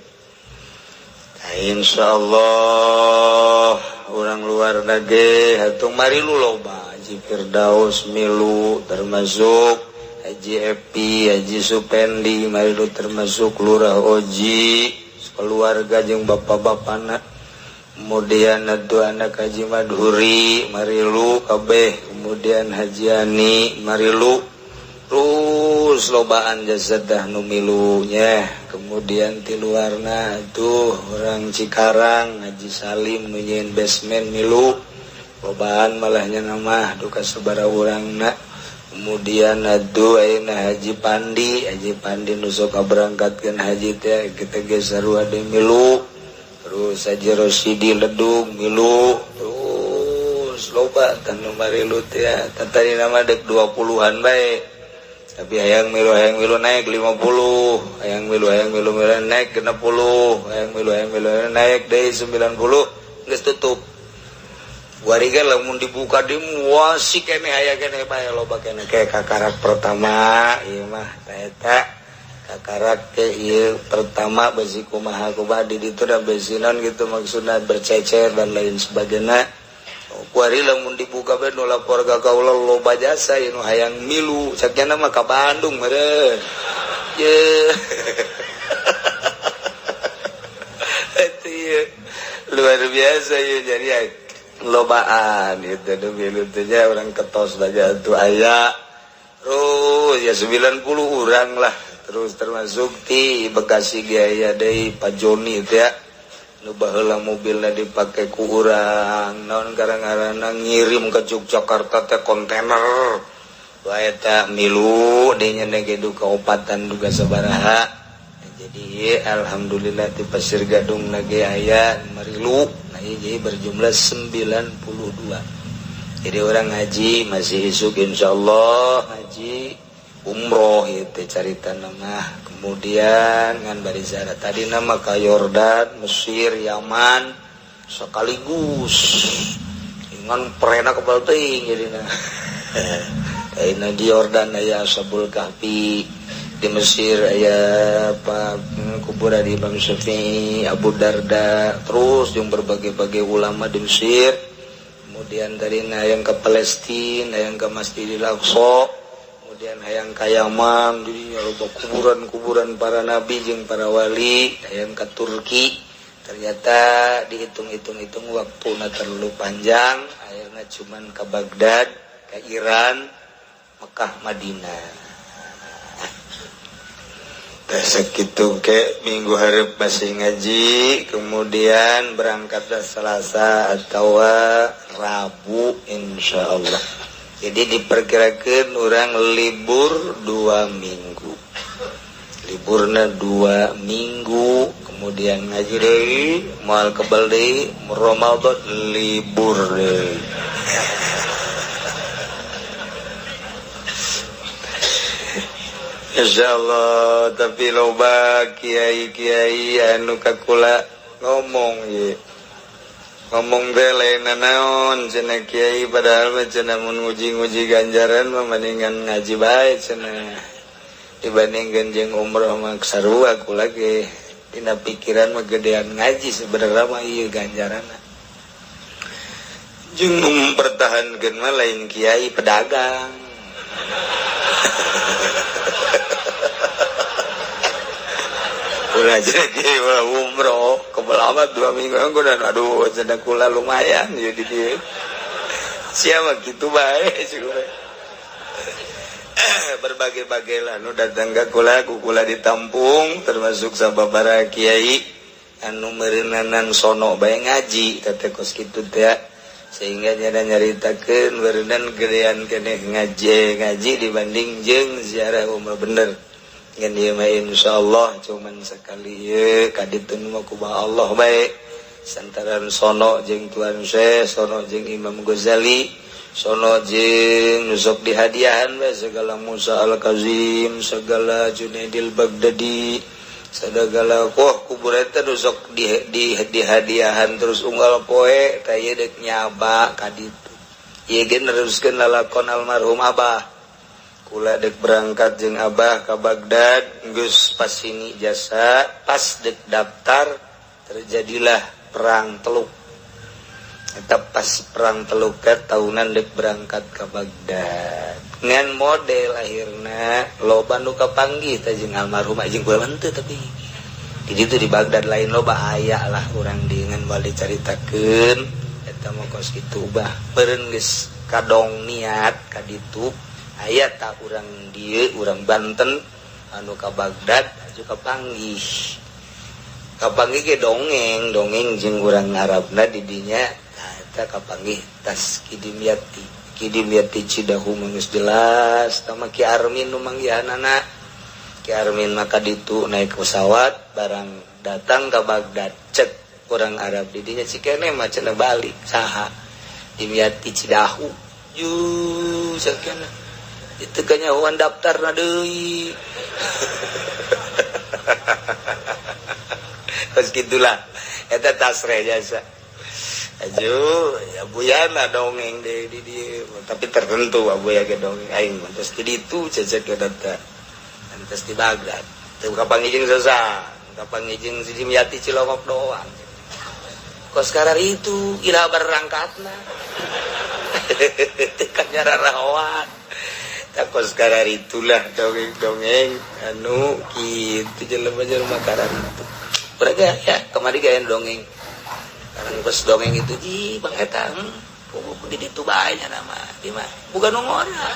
Nah, insyaallah orang luar nage hatung marilu loba Haji Firdaus milu termasuk Haji Epi, Haji Supendi marilu termasuk Lurah Oji keluarga jeung bapak-bapana. Kemudian atuh anak Haji Madhuri marilu kabeh, kemudian Haji Ani marilu, terus lobaan jasadah nu milunya. Kemudian ti luarna tuh orang Cikarang Haji Salim nu nyieun basement milu, lobaan malahnya nama duka sabaraha urangna. Kemudian aduh ayeuna Haji Pandi, Haji Pandi nu sok kaberangkatkeun haji teh kita geus sarua deui milu. Terus Haji Rosidi Ledung milu, terus loba tan nu marilu teh tadi nama dek 20-an bae. Tapi hayang milu naik 50, hayang milu milu naik 60, hayang milu naik deui 90 geus tutup. Wariga lamun dibuka di muasi keneh aya keneh bae loba keneh kayak kakarak pertama ieu mah eta kakarak ke ieu pertama besi kumaha kumaha di ditu da besi naon gitu maksudna bercecer dan lain sebagainya. Kuari lamun dibuka bae nu lapor ka kaula loba jasa ieu nu hayang milu caknya mah ka Bandung meureun. Ye. Eta ieu luar biasa ieu jadi lobaan itu milu teh orang ketos aja tuh aya. Terus ya 90 orang lah. Terus termasuk ti Bekasi ge aya deui Pak Joni teh ya. Nu baheula mobilna dipake ku urang naon gara-garana ngirim ke Yogyakarta teh kontainer. Wae eta milu deui nya ge duka opatan duka sabaraha. Jadi alhamdulillah di Pasir Gadung nage aya marilu. Nah jadi berjumlah 92. Jadi orang ngaji masih isuk insyaallah ngaji umroh itu carita nama. Kemudian ngan bari ziarah tadi nama ka Yordan, Mesir, Yaman sekaligus. Ngan perena kebal teuing jadina. Ayeuna di Yordan aya Ashabul Kahfi, di Mesir aya apa kuburan Imam Syafi'i, Abu Darda, terus yang berbagai-bagai ulama di Mesir. Kemudian dari yang ke Palestina, yang ke Masjidil Aqsa, kemudian yang ke Yaman, jadi loba kuburan-kuburan para nabi jeung para wali, yang ke Turki. Ternyata dihitung-hitung-hitung waktuna terlalu panjang, akhirnya cuman ke Baghdad, ke Iran, Mekah, Madinah. Segitu ke minggu hareup masih ngaji, kemudian berangkatlah Selasa atau Rabu insya Allah. Jadi diperkirakan orang libur 2 minggu, liburnya 2 minggu, kemudian ngaji deui, moal kebal deui, Ramadan libur deui. Insya Allah, tapi loba kiai-kiai anu kakula ngomong ye ngomong teh lain naon cenah kiai, padahal mah cenah mun nguji-nguji ganjaran mah mendingan ngaji bae cenah dibandingkeun jeung umroh mah sarua. Kula ge dina pikiran mah gedean ngaji sebenarnya mah ieu ganjaranna, jeung mempertahankeun mah lain kiai, pedagang. Ulah jadi ulah umroh kebel amat 2 minggu aku dan aduh cenah kula lumayan jadi dia siapa gitu bae. Berbagai-bagai lah nu datang ke kula, ku kula ditampung, termasuk sababaraha kiai anu meureunanan sono bae ngaji teh kos kitu teh, sehingga nyada nyaritakeun beureunan gedean keneh ngaji ngaji dibanding jeung ziarah umroh. Bener ngan ieu mah insyaallah cuman sekali ye kaditun mah kumaha Allah bae santaran sono jeung Tuan Syekh, sono jeung Imam Ghazali, sono jeung nu sok dihadiahan bae segala Musa Al-Kazim, segala Junaidil Baghdadi, segala wah kubur eta nu sok di dihadiahan terus unggal poe teh ieu deuk nyaba ka ditu. Ieu ge neruskeun lalakon almarhum Abah. Kula dek berangkat jeung Abah ka Baghdad, geus pas ini jasa pas dek daftar terjadilah perang Teluk. Eta pas perang Teluk ke tahunan dek berangkat ke Baghdad ngan model akhirna loba nu kapanggih teh jeung almarhum jeung kula henteu, tapi di ditu di Baghdad lain loba aya lah urang di ngan bali caritakeun eta mah kos kitu bah meureun geus kadong niat ka ditu. Aya tak urang dieu, urang Banten anu ka Baghdad aju kapanggih kapanggih ge dongeng dongeng jeung urang Arabna di dinya. Tah eta kapanggih tas Kidimyati Kidimyati Cidahu geus jelas tah mah Ki Armin nu manggihanana. Ki Armin maka ditu naik pesawat barang datang ke Baghdad, cek urang Arab di dinya cikene mah cenah balik saha Dimyati Cidahu ju sakena itu kanyahoan daftar na deui. Kos gitulah eta tasreh jasa aju Abuyana dongeng deui di dieu, tapi tertentu Abuya ge dongeng aing mah terus di ditu cecek eta terus di Baghdad teu kapanggih jeung sasa kapanggih jeung si Dimyati Cilongok doang kos karar itu ila berangkatna teu kanyararahoan. Kos karar itulah dongeng-dongeng anu kitu jelema-jelema karar itu. Berarti ya kemari gaya dongeng. Karena pas dongeng itu di bang eta di ditu bae nya nama di mah bukan ngora.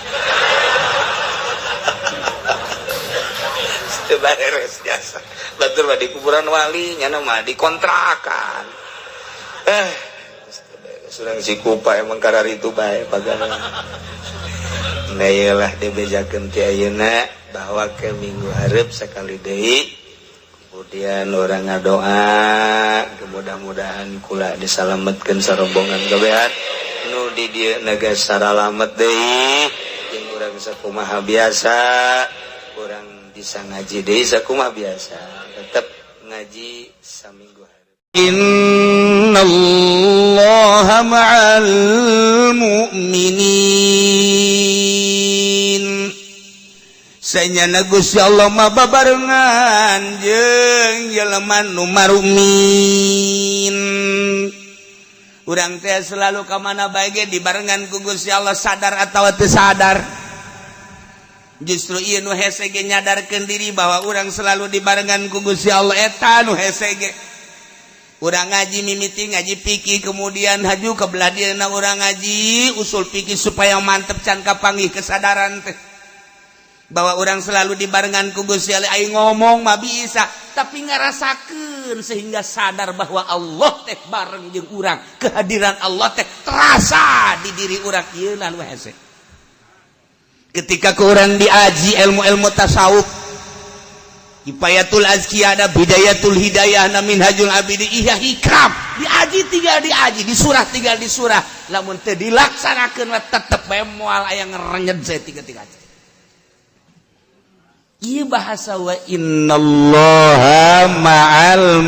Teu beres jasa. Batur mah di kuburan wali, nyana mah di kontrakan. Surang si kupa emang karar itu bae pagana. Nah iyalah dibejakeun ti ayeuna bahwa ke minggu hareup sekali deui kemudian orang ngadoa mudah-mudahan kula disalametkeun sarombongan kabehan nu di dieu naga saralamet deui jeung urang sakumaha biasa urang bisa ngaji deui sakumaha biasa tetep ngaji saminggu hareup. Innallaha ma'al mu'minin. Sanyana Gusti Allah mah babarengan jeung jelema nu marumin. Urang teh selalu ka mana bae ge dibarengan ku Gusti Allah, sadar atawa teu sadar. Justru ieu nu hese ge nyadarkeun diri bahwa urang selalu dibarengan ku Gusti Allah, eta nu hese ge. Urang ngaji mimiti ngaji fikih, kemudian haju ke belah dieuna urang ngaji usul fikih supaya mantep can kapanggih kesadaran teh bahwa orang selalu dibarengan ku Gusti Allah. Aing ngomong mah bisa, tapi ngarasakeun sehingga sadar bahwa Allah teh bareng jeung urang, kehadiran Allah teh terasa di diri urang, ieu lah nu hese. Ketika ku urang diaji ilmu-ilmu tasawuf, Kifayatul Azkiyah, ada Bidayatul Hidayah, na Minhajul Abidi, iya hikam diaji, tinggal diaji di surah, tinggal di surah, lamun teu dilaksanakeun mah tetep bae moal aya ngerenyed saya tiga-tiga. Ieu bahasa wa innallaha ma'al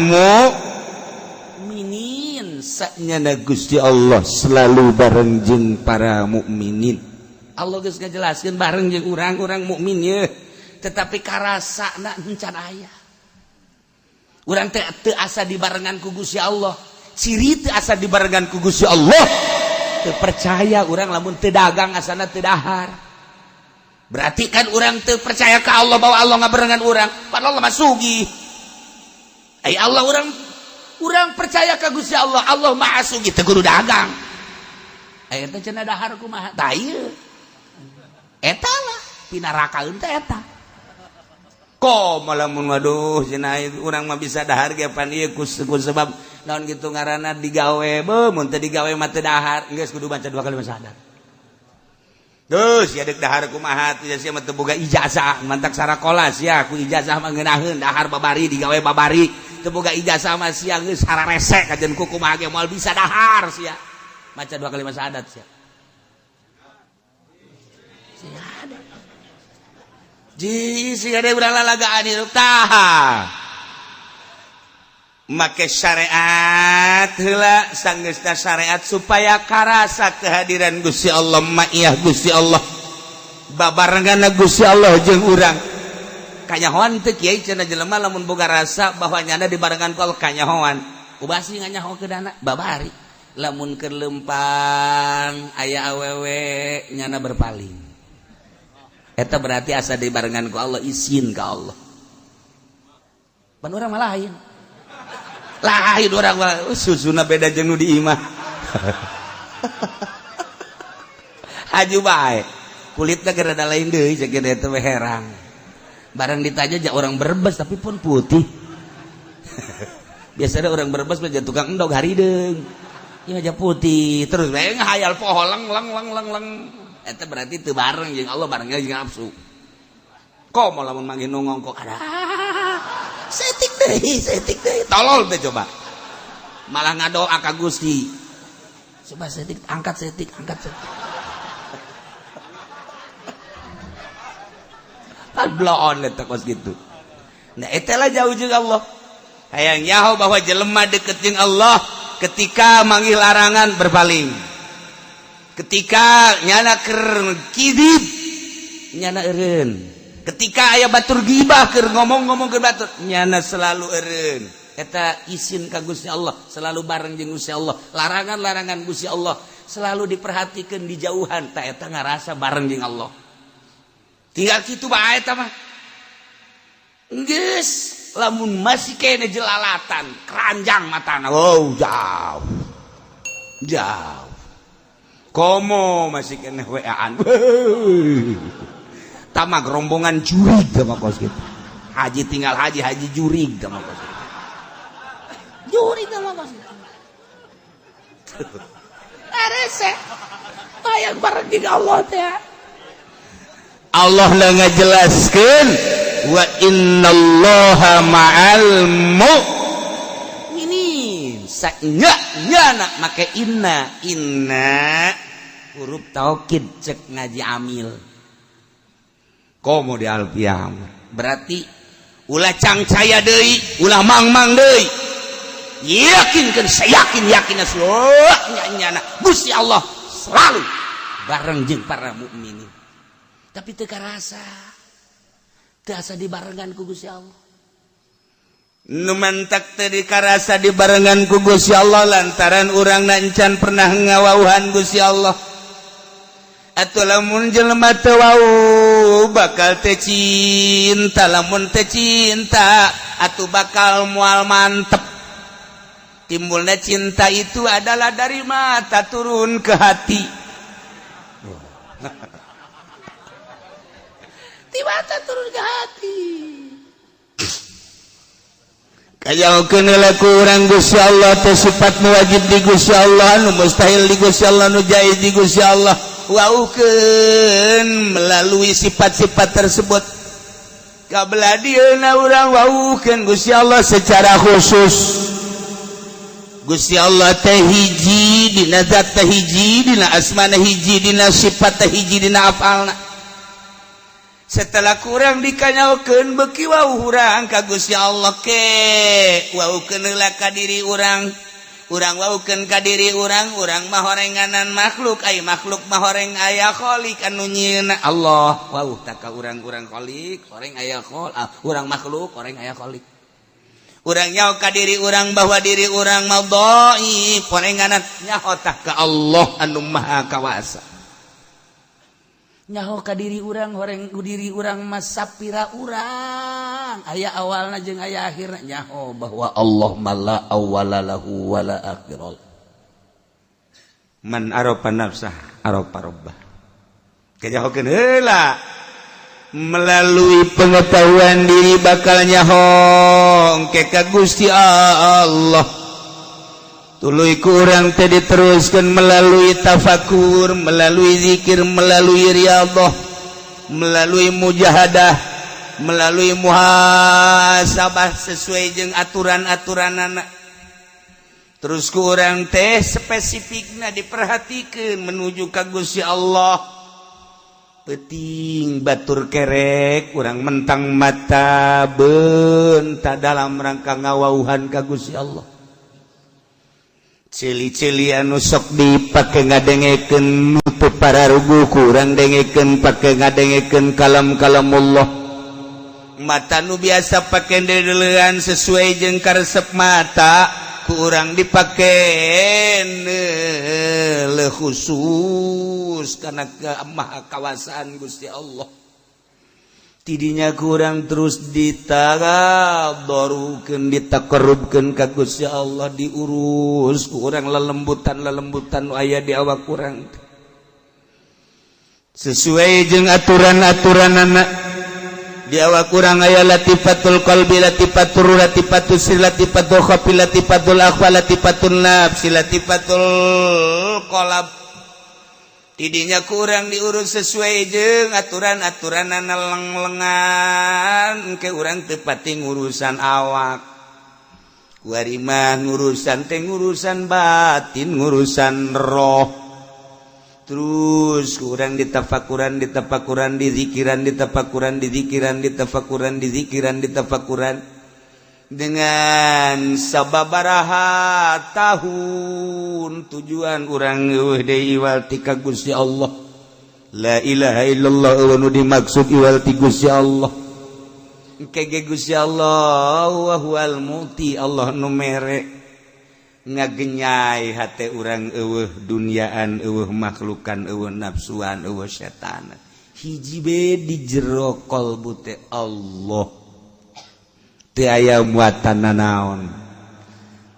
mu'minin, saknyana Gusti Allah selalu bareng jeung para mukminin. Allah geus ngajelaskeun bareng jeung urang-urang mukmin ye, tetapi karasa na encan aya. Urang teh teu asa dibarengan ku Gusti Allah. Ciri teu asa dibarengan ku Gusti Allah, teu percaya urang lamun teu dagang asana teu dahar. Berarti kan urang teu percaya ke Allah bahwa Allah ngabarengan urang, padahal Allah mah sugih. Ai Allah, urang urang percaya ka Gusti Allah, Allah Maha sugih, teu kudu dagang. Aya teh cenah dahar kumaha? Tah ieu. Eta lah pinarakaeun teh eta. Kok malah mun waduh cenah urang mah bisa dahar ge pan ieu ku sebab naon gitu ngaranna digawe, beuh mun teu digawe mah teu dahar, geus kudu baca dua kali syahadat. Terus ya dek dahar kumaha tuh, sia mah teu boga ijazah, mantak sarakola sia ku ijazah mah ngeunaheun dahar babari, digawe babari, teu boga ijazah mah sia geus hararese kajen ku kumaha ge moal bisa dahar sia. Maca dua kali syahadat sia. Sia ada. Ji sia ada urang lalagaan hirup tah. Make syariat heula sanggeusna syariat supaya karasa kehadiran Gusti Allah, ma'iyah Gusti Allah, babarengan Gusti Allah jeung urang. Kanyahoan teu kiai cenah jelema lamun boga rasa bahwa nyana dibarengan ku Allah kanyahoan ubasi nganyaho ke dana babari lamun keur lempang aya awewe nyana berpaling, eta berarti asa dibarengan ku Allah, izin ka Allah. Pan urang mah lain lain, orang mah susuna beda jeung nu di imah, haju bae kulitna keur rada lain deui, cek eta we herang. Barang ditanya ja orang Brebes tapi pun putih. Biasanya orang Brebes mah tukang endog harideung, ieu aja putih terus bae ngahayal poho leng leng leng leng leng, eta berarti teu bareng jeung Allah, barengnya jeung nafsu. Komo lamun manggih nu ngongkok, ada setik deui, setik deui, tolol teh coba malah ngadoa ka Gusti, coba setik angkat, setik angkat, setik kan bloon eta kos gitu. Nah eta lah jauh jeung Allah. Hayang nyaho bahwa jelema deket jeung Allah ketika manggil larangan berpaling, ketika nyana keur kidib nyana eureun, ketika aya batur gibah keur ngomong-ngomong ke batur nyana selalu eureun. Eta isin ka Gusti Allah, selalu bareng jeung Gusti Allah, larangan-larangan Gusti Allah selalu diperhatikan di jauhan, tak eta ngarasa bareng jeung Allah. Tinggal kitu bae eta mah geus. Lamun masih kene jelalatan keranjang matana, wow, jauh jauh. Komo masih kene WA-an tamak rombongan jurig sama kos gitu. Haji tinggal haji, haji jurig tah mah, jurig tah mah. Rese hayang bareng jeung Allah teh. Allah lah ngajelaskeun, wa innallaha ma'al mu'minin. Nya nya nak make inna, inna huruf taukid cek ngaji amil komo di alfiah. Berarti ulah cangcaya deui, ulah mang-mang deui, yakinkan, saya yakin, yakin nya Gusti Allah selalu bareng jeung para mukminin. Tapi teu karasa, teu asa dibarengan ku Gusti Allah. Nu mantak teu dikarasa dibarengan ku Gusti Allah lantaran urang encan pernah ngawauhan Gusti Allah. Atau lamun jelema teu wau bakal teu cinta, lamun teu cinta atuh bakal moal mantep. Timbulnya cinta itu adalah dari mata turun ke hati. Di mata turun ke hati. Kayakeun ku urang Gusti Allah teh sifat nu wajib di Gusti Allah, nu mustahil di Gusti Allah, nu jaiz di Gusti Allah. Waukeun melalui sifat-sifat tersebut. Kabelah dieuna urang waukeun Gusti Allah secara khusus. Gusti Allah teh hiji dina zat teh hiji, dina asmana hiji, dina sifat teh hiji, dina afalna. Setelah kurang dikanyaokeun, beuki wau urang ka Gusti Allah ke waukeun heula ka diri urang. Urang waukeun ka diri urang, urang mah horenganan makhluk, ai makhluk mah horeng aya khalik anu nyieunna Allah. Wau tak ka urang, urang khalik horeng aya khol, ah, urang makhluk horeng aya khalik. Urang nyaho ka diri urang bahwa diri urang mah dhaif, horenganan. Nyaho tah ka Allah anu maha kawasa. Nyaho ka diri urang, horeng diri urang mah sapira urang aya awalna jeung aya akhirna. Nyaho bahwa Allah mah la awwala lahu wala akhira. Man arafa nafsah arafa rabbah. Kajahokeun heula melalui pengetahuan diri, bakal nyaho ke ka Gusti Allah. Tuluy ku urang teh diteruskan melalui tafakur, melalui zikir, melalui riyadhah, melalui mujahadah, melalui muhasabah sesuai jeung aturan-aturan anak. Terus ku urang teh spesifikna diperhatikan menuju ka Gusti Allah. Peting batur kerek urang mentang mata benta dalam rangka ngawauhan ka Gusti Allah. Cili-cili anu sok dipake ngadengekeun nutup pararugu, kurang dengekeun pake ngadengekeun kalam-kalam Allah. Mata nu biasa pake dedelean sesuai jeung karesep mata, kurang dipake le khusus karena maha kawasaan Gusti Allah. Tidinya kurang terus ditadarukeun, ditakarubkeun ka Gusti Allah, diurus kurang lelembutan lelembutan nu aya di awak kurang sesuai jeung aturan-aturan anak. Di awak kurang aya latifatul qalbi, latifatul ruh, latifatul sir, latifatul khafi, latifatul akhfa, latifatul nafsi, latifatul qalb. Tidinya kurang diurus sesuai jeung aturan-aturan leng-lengan ke urang tepati ngurusan awak. Kuari mah ngurusan teh ngurusan batin, ngurusan roh. Terus kurang ditafakuran, ditafakuran, dizikiran, ditafakuran, dizikiran, ditafakuran, dizikiran, ditafakuran dengan sababaraha tahun, tujuan urang eueuh deui iwal ti ka Gusti Allah. La ilaha illallah eueuh nu dimaksud iwal ti Gusti Allah. Engke ge Gusti Allah wa huwal mu'ti, Allah nu mere, ngagenyai hate urang, eueuh duniaan, eueuh makhlukan, eueuh nafsuan, eueuh setan, hiji be di jero qalbu teh Allah, teu aya muatan nanaon.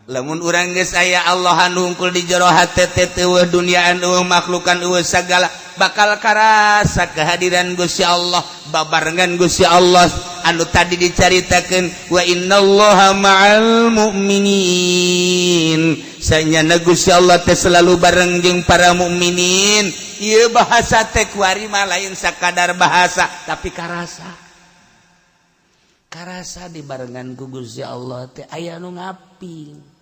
Lamun urang geus aya Allah anu hungkul di jero hate teh, eueuh duniaan, eueuh makhlukan, eueuh sagala, bakal karasa kehadiran Gusti Allah, babarengan Gusti Allah. anu tadi dicaritakeun wa innallaha ma'al mu'minin. Sanyana Gusti Allah teh selalu bareng jeung para mukminin. Ieu bahasa teh kuari mah lain sakadar bahasa tapi karasa. Karasa dibarengan ku Gusti Allah teh aya nu ngaping.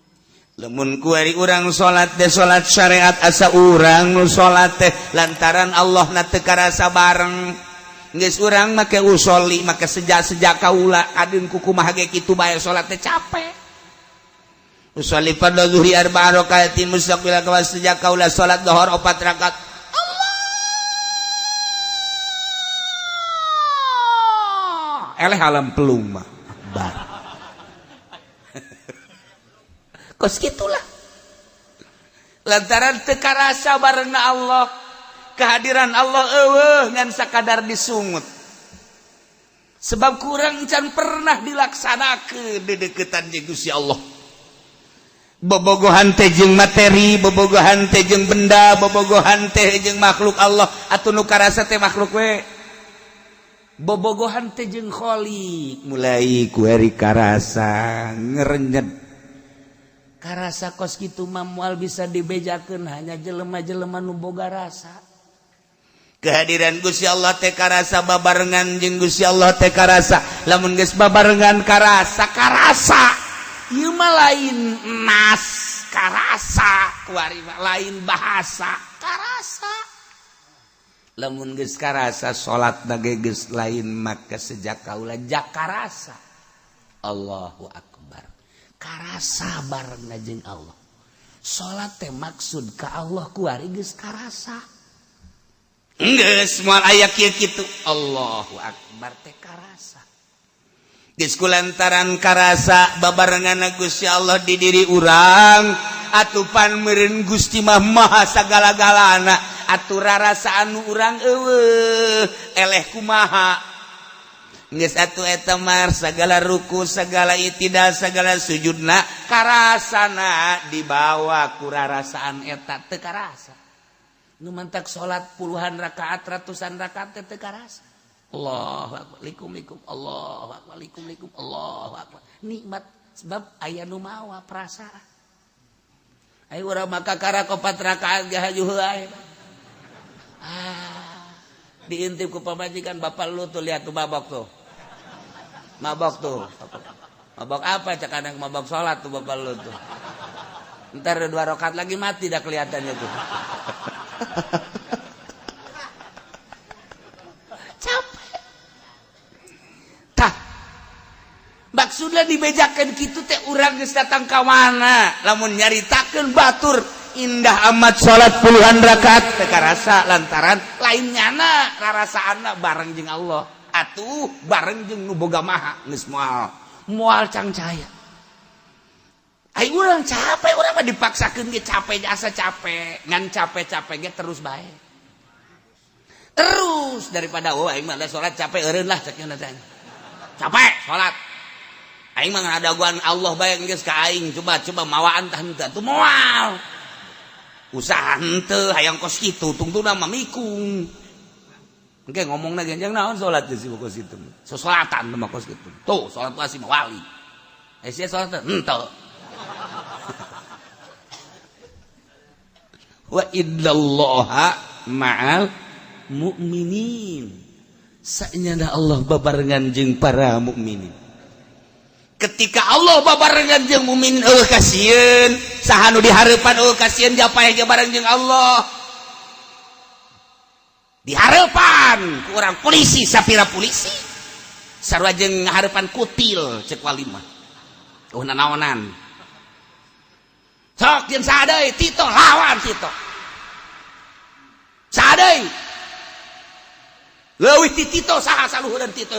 Lamun kuari urang salat teh salat syariat asa urang nu salat teh lantaran Allah na teu karasa bareng. Geus urang make usoli make sejak-sejak kaula adeun kukumaha ge kitu bae salat teh capek. Usoli fardhu zuhri arba'a rakaatin mustaqbil kawas sejak kaula salat zuhur 4 rakaat. Allah. Eleh alam pelung mah. Akbar. Kos gitulah lantaran teu karasa barengna Allah, kehadiran Allah eueuh ngan sakadar disungut sebab kurang can pernah dilaksanakeun dedeukeutan jeung Gusti Allah. Bobogohan teh jeung materi, bobogohan teh jeung benda, bobogohan teh jeung makhluk Allah atuh nu karasa teh makhluk we. Bobogohan teh jeung Khaliq mulai kuari karasa ngerenyet. Karasa kos kitu mah moal bisa dibejakeun hanya jelema-jelema nu boga rasa. Kehadiran Gusti Allah teh karasa babarengan jeung Gusti Allah teh karasa. Lamun geus babarengan karasa, karasa. Ieu mah lain nas, karasa kuari mah lain bahasa, karasa. Lamun geus karasa salat ge geus lain maka sejak kaula jakarasa. Allahu akbar. Karasa bareng jeung Allah. Salat teh maksud ka Allah kuari geus karasa. Geus moal aya kieu kitu. Allahu akbar teh karasa. Geus kulantaran karasa babarengan Gusti Allah di diri urang, atupan meureun Gusti mah maha sagala-galana, atuh rarasa anu urang eueuh eleh kumaha. Geus atuh eta mah segala ruku, segala itidal, segala sujudna karasana dibawa ku rarasaan eta teu karasa. Nu mantak salat puluhan rakaat, ratusan rakaat teh teu karasa. Allahu akbar, likum likum, Allahu akbar, likum likum, Allahu akbar. Nikmat sebab aya nu mawa perasaan. Ayo urang maka karak 4 rakaat ge hajuh heula. Ah, diintip ku pamajikan bapak lu tuh lihat tuh mabok tuh. Mabok tuh. Mabok apa cek anak mabok salat tuh bapak lu tuh. Ntar 2 rakaat lagi mati dah kelihatannya tuh. Capek. Tah. Maksudnya dibejakan kitu teh urang geus datang ka mana? Lamun nyaritakeun batur indah amat salat puluhan rakaat teu karasa lantaran lain nyana rarasaanna bareng jeung Allah. Atuh bareng jeung nu boga maha geus moal moal cangcaya. Ai urang capek, urang mah dipaksakeun ge capek asa capek, ngan capek-capek ge terus bae. Terus daripada oh aing mah salat capek eureun lah cek nya teh. Capek salat. Aing mah ngadaguan Allah bae geus ka aing coba coba mawaan tah henteu atuh moal. Usaha henteu hayang kos kitu tungtungna mah mikung. Engke ngomongna genjang naon salat geus kos kitu. Sosolatan mah kos kitu. Tuh salat pasti mah wali. Eh sia salat henteu. Wa innallaha ma'al mu'minin. Sanyana Allah babarengan jeung para mukminin. Ketika Allah babarengan jeung mukminin eueuh kasieun, saha nu dihareupan eueuh kasieun japaeh ge bareng jeung Allah. Dihareupan ku urang polisi sapira polisi. Sarua jeung ngahareupan kutil ceuk wali mah. Eueuh nanaonan. Sok jeung saha deui Tito lawan Tito. Saha deui? Leuwih ti Tito saha saluhureun Tito?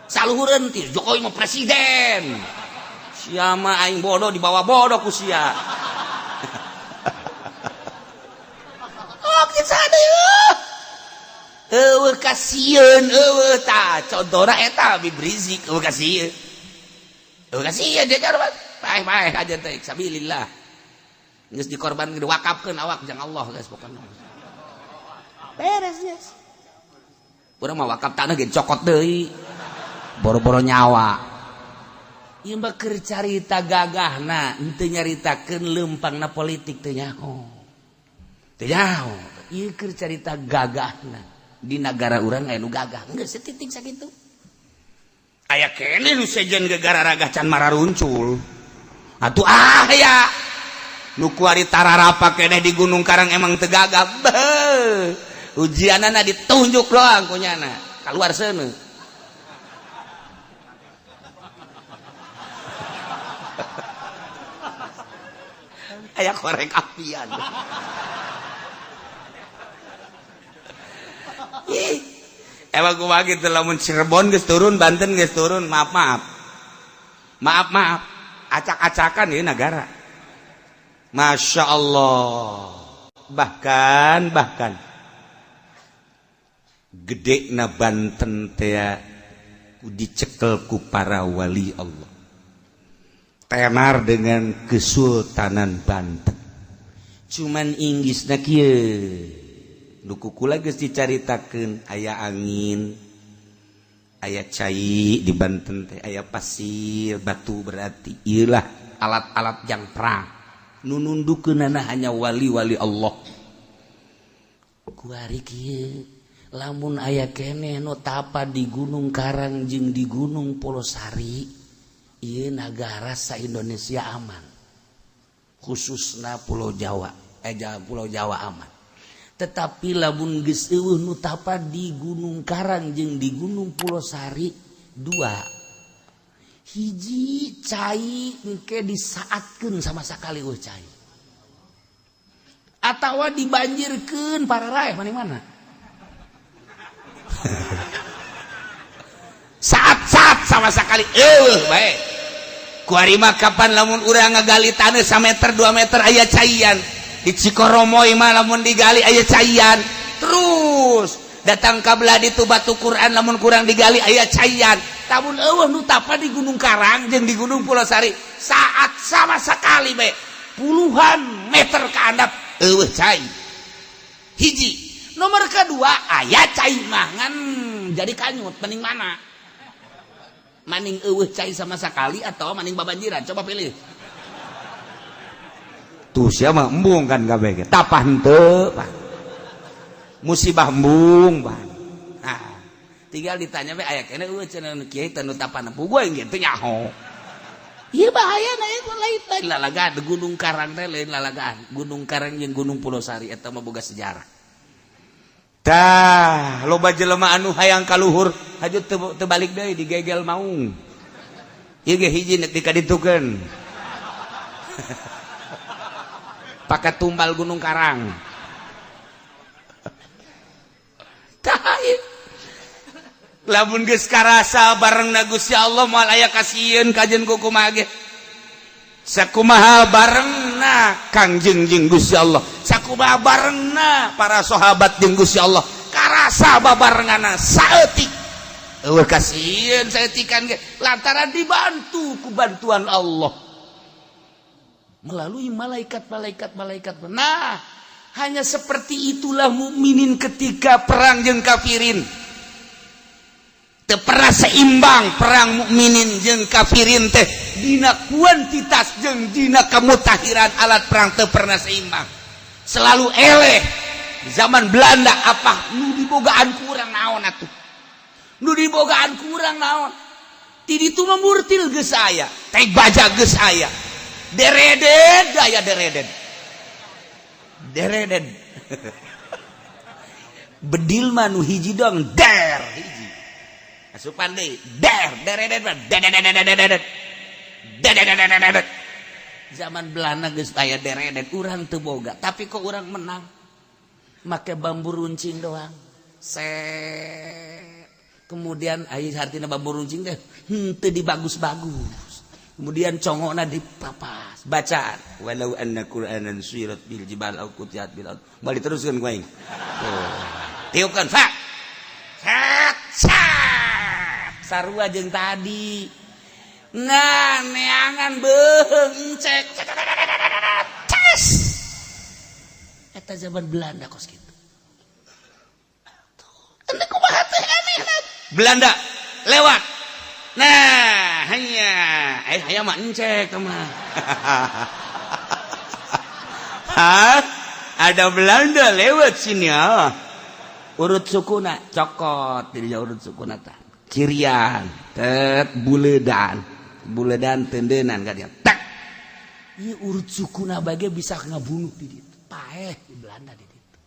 Saluhureun ti Jokowi mah presiden. Sia mah aing bodoh dibawa bodoh ku sia. Oh, jeung saha deui? Eueuh kasieun eueuh tah contona eta Habib Rizik eueuh kasieun. Eueuh kasieun dia jarwan. Paeh-paeh aja teh sabilillah. Geus dikorbankeun diwakafkeun awak jang Allah geus pokona. Beres geus. Urang mah wakaf tanah ge cokot deui. Boro-boro nyawa. Ieu mah keur carita gagahna, henteu nyaritakeun leumpangna politik teu nyaho. Teu nyaho. Ieu keur carita gagahna. Di nagara urang aya nu gagah. Geus setitik sakitu. Aya keneh nu sejen gegara ragah can mararuncul. Atuh aya nu kuari tararapa keneh di Gunung Karang emang teu gagah. Beuh. Ujianana ditunjuk doang ku nyana. Kaluar seuneu. Aya korek apian. Ih. Emang kumaha kitu lamun Cirebon geus turun, Banten geus turun, maaf maaf. Maaf maaf. Acak-acakan ieu nagara. Masya Allah. Bahkan gede na Banten teh dicekel ku para wali Allah. Tenar dengan Kesultanan Banten. Cuman Inggrisna kieu. Nu kukula geus dicaritakeun aya angin, aya cai di Banten teh, aya pasir, batu berarti ieu lah alat-alat yang perang. Nu nundukeunana hanya wali-wali Allah. Kuari kieu lamun aya keneh nu tapa di Gunung Karang jeung di Gunung Polosari, ieu nagara sa Indonesia aman. Khususna Pulau Jawa, Pulau Jawa aman. Tetapi lamun geus eueuh nu tapa di Gunung Karang jeung di Gunung Pulosari dua hiji cai engke disaatkeun sama sakali eueuh cai atawa dibanjirkeun pararaeh mana-mana. Saat-saat sama sekali eueuh bae. Kuari mah kapan lamun urang ngagali taneuh sameter 2 meter aya caian. Di Cikoromoy mah lamun digali aya caian. Terus datang ka belah ditu batu Quran lamun kurang digali aya caian. Lamun eueuh nu tapa di Gunung Karang jeung di Gunung Pulosari saat sama sekali bae puluhan meter ka handap eueuh cai. Hiji. Nomor kedua aya cai mah ngan jadi kanyut mending mana? Maning eueuh cai sama sekali atau maning babanjiran? Coba pilih. Tuh sia mah embung kan kabeh ge. Tapah henteu, Pak. Musibah embung, Pak. Nah, tinggal ditanya we aya keneh eueuh cenah kiai teh nu tapah nempuh gue ge teu nyaho. Ieu bahaya na ieu lain lalagaan Gunung Karang teh lain lalagaan. Gunung Karang jeung Gunung Pulosari eta mah boga sejarah. Tah, loba jelema anu hayang kaluhur, haju teu balik deui digegel maung. Ieu ge hiji nek dikaditukeun. Pakai tumbal Gunung Karang. Tah, lamun geus karasa barengna Gusti Allah moal aya kasieun kajeun ku kumaha ge. Sakumaha barengna Kangjeng jeung Gusti Allah, sakumaha barengna para sahabat jeung Gusti Allah, karasa babarenganna saeutik. Eueuh kasieun saeutikan ge lantaran dibantu ku bantuan Allah melalui malaikat-malaikat malaikat. Nah, hanya seperti itulah mukminin ketika perang jeung kafirin. Teu pernah seimbang perang mukminin jeung kafirin teh dina kuantitas jeung dina kemutahiran alat perang teu pernah seimbang. Selalu eleh. Zaman Belanda apa nu dibogaan kurang naon atuh. Nu dibogaan kurang naon. Ti ditu mah murtil geus aya, teh baja geus aya. Deredet aya deredet. Deredet. Bedil mah nu hiji doang der hiji. Asupan deui der deredet mah dedededededet. Dedededededet. Zaman Belanda geus aya deredet, urang teu boga, tapi kok urang menang. Make bambu runcing doang. Set. Kemudian aya hartina bambu runcing teh henteu dibagus-bagus. Kemudian congokna dipapas, bacaan walau anna qur'anan suyirat bil jibal au qutiat bil ard. Balik teruskeun ku aing. Tuh. Tiupkeun fa. Set set. Sarua jeung tadi. Nah, neangan beuheung cek. Ces. Eta zaman Belanda kos kitu. Tuh, ende kumaha teh Belanda lewat. Nah, hanya hayang mah encek mah. Hah? Ada Belanda lewat sini ah. Urut sukuna cokot jadi urut sukuna tah. Cirian, tet buledan. Buledan tendenan ka dia. Tak. Ieu urut sukuna bage bisa ngabunuh di ditu. Paeh di Belanda di ditu.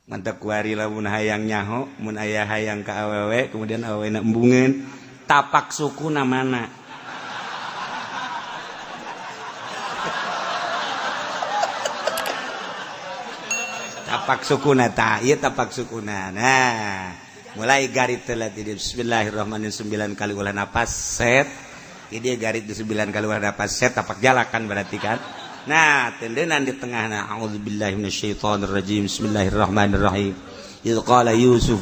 Mantap kuari lamun hayang nyaho, mun aya hayang ka awewe, kemudian awewe na embungeun, tapak sukuna mana? Tapak sukuna ta, ieu tapak sukuna. Nah, mulai garit telat di bismillahirrahmanirrahim 9 kali ulah napas set. Ini garit di 9 kali ulah napas set tapak jalakan berarti kan. Nah, tendenan di tengah nah, a'udzubillahi minasyaitonirrajim. Bismillahirrahmanirrahim. Idz qala Yusuf.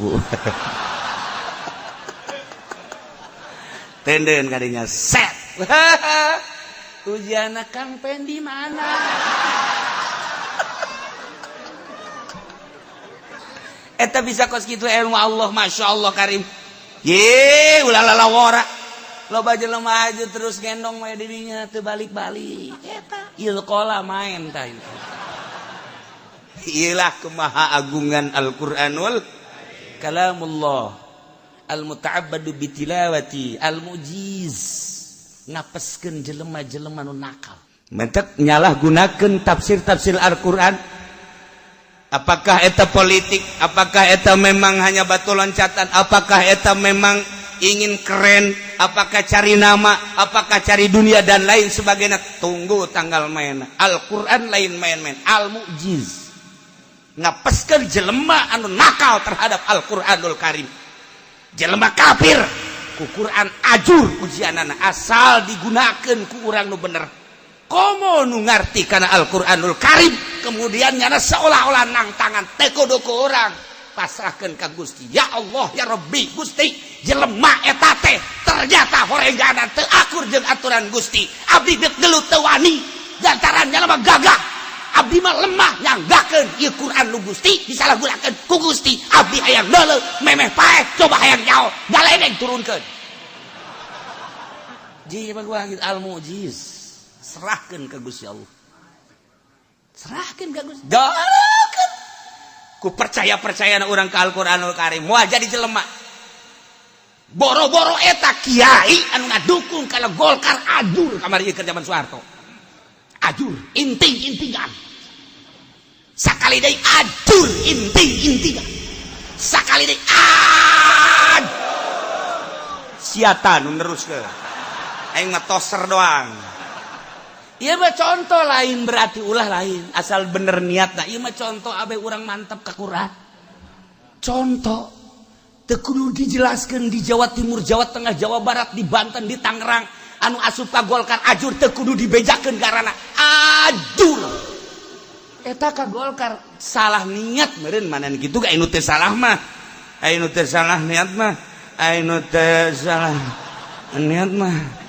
Tenden kadinya set. Ujiana Kang Pendi mana? Eta bisa kos kitu ilmu Allah, Masya Allah Karim. Ye, ulah lalawara. Loba jelema aja terus gendong we dirinya teu balik-balik. Eta ilqala main tah itu. Iyalah kemahaagungan Al-Qur'anul Kalamullah al-muta'abbadu bitilawati al-mujiz ngapeskeun jelema-jelema nu nakal. Mentek nyalahgunakeun tafsir-tafsir Al-Qur'an. Apakah eta politik? Apakah eta memang hanya batu loncatan? Apakah eta memang ingin keren? Apakah cari nama? Apakah cari dunia dan lain sebagainya? Tunggu tanggal main. Al-Quran lain main-main. Al-Mu'jiz ngapeskeun jelema anu nakal terhadap Al-Quranul Karim. Jelema kafir ku Quran ajur ujianana asal digunakeun ku urang nu bener. Komo nu ngarti kana Al-Qur'anul Karim kemudian nyana seolah-olah nang tangan teko doko orang pasrahkeun ka Gusti. Ya Allah ya Rabbi Gusti jelema eta teh ternyata horenggana teu akur jeung aturan Gusti. Abdi deuk gelut teu wani lantaran jelema gagah. Abdi mah lemah nyanggakeun ieu Quran nu Gusti disalahgunakeun ku Gusti. Abdi hayang deuleu memeh paeh coba hayang nyaho galedeng turunkeun. Ji mah al-mujiz serahkan ke Gusti Allah. Serahkan ke Gusti. Dalakeun. Ku percaya-percayana urang ka Al-Qur'anul Karim moal jadi jelema. Boro-boro eta kiai anu ngadukung kalau Golkar ajur kamari keur zaman Soeharto. Ajur inting-intingan. Sakali deui ajur inting-intingan. Sakali deui aj. Siata nu neruskeun. Aing mah toser doang. Ieu mah contoh lain berarti ulah lain asal bener niatna. Ieu mah contoh abe urang mantep ka Quran. Contoh teu kudu dijelaskeun di Jawa Timur, Jawa Tengah, Jawa Barat, di Banten, di Tangerang anu asup ka Golkar ajur teu kudu dibejakeun karana ajur. Eta ka Golkar salah niat meureun manan kitu ga anu teu salah mah. Anu teu salah niat mah, anu teu salah niat mah.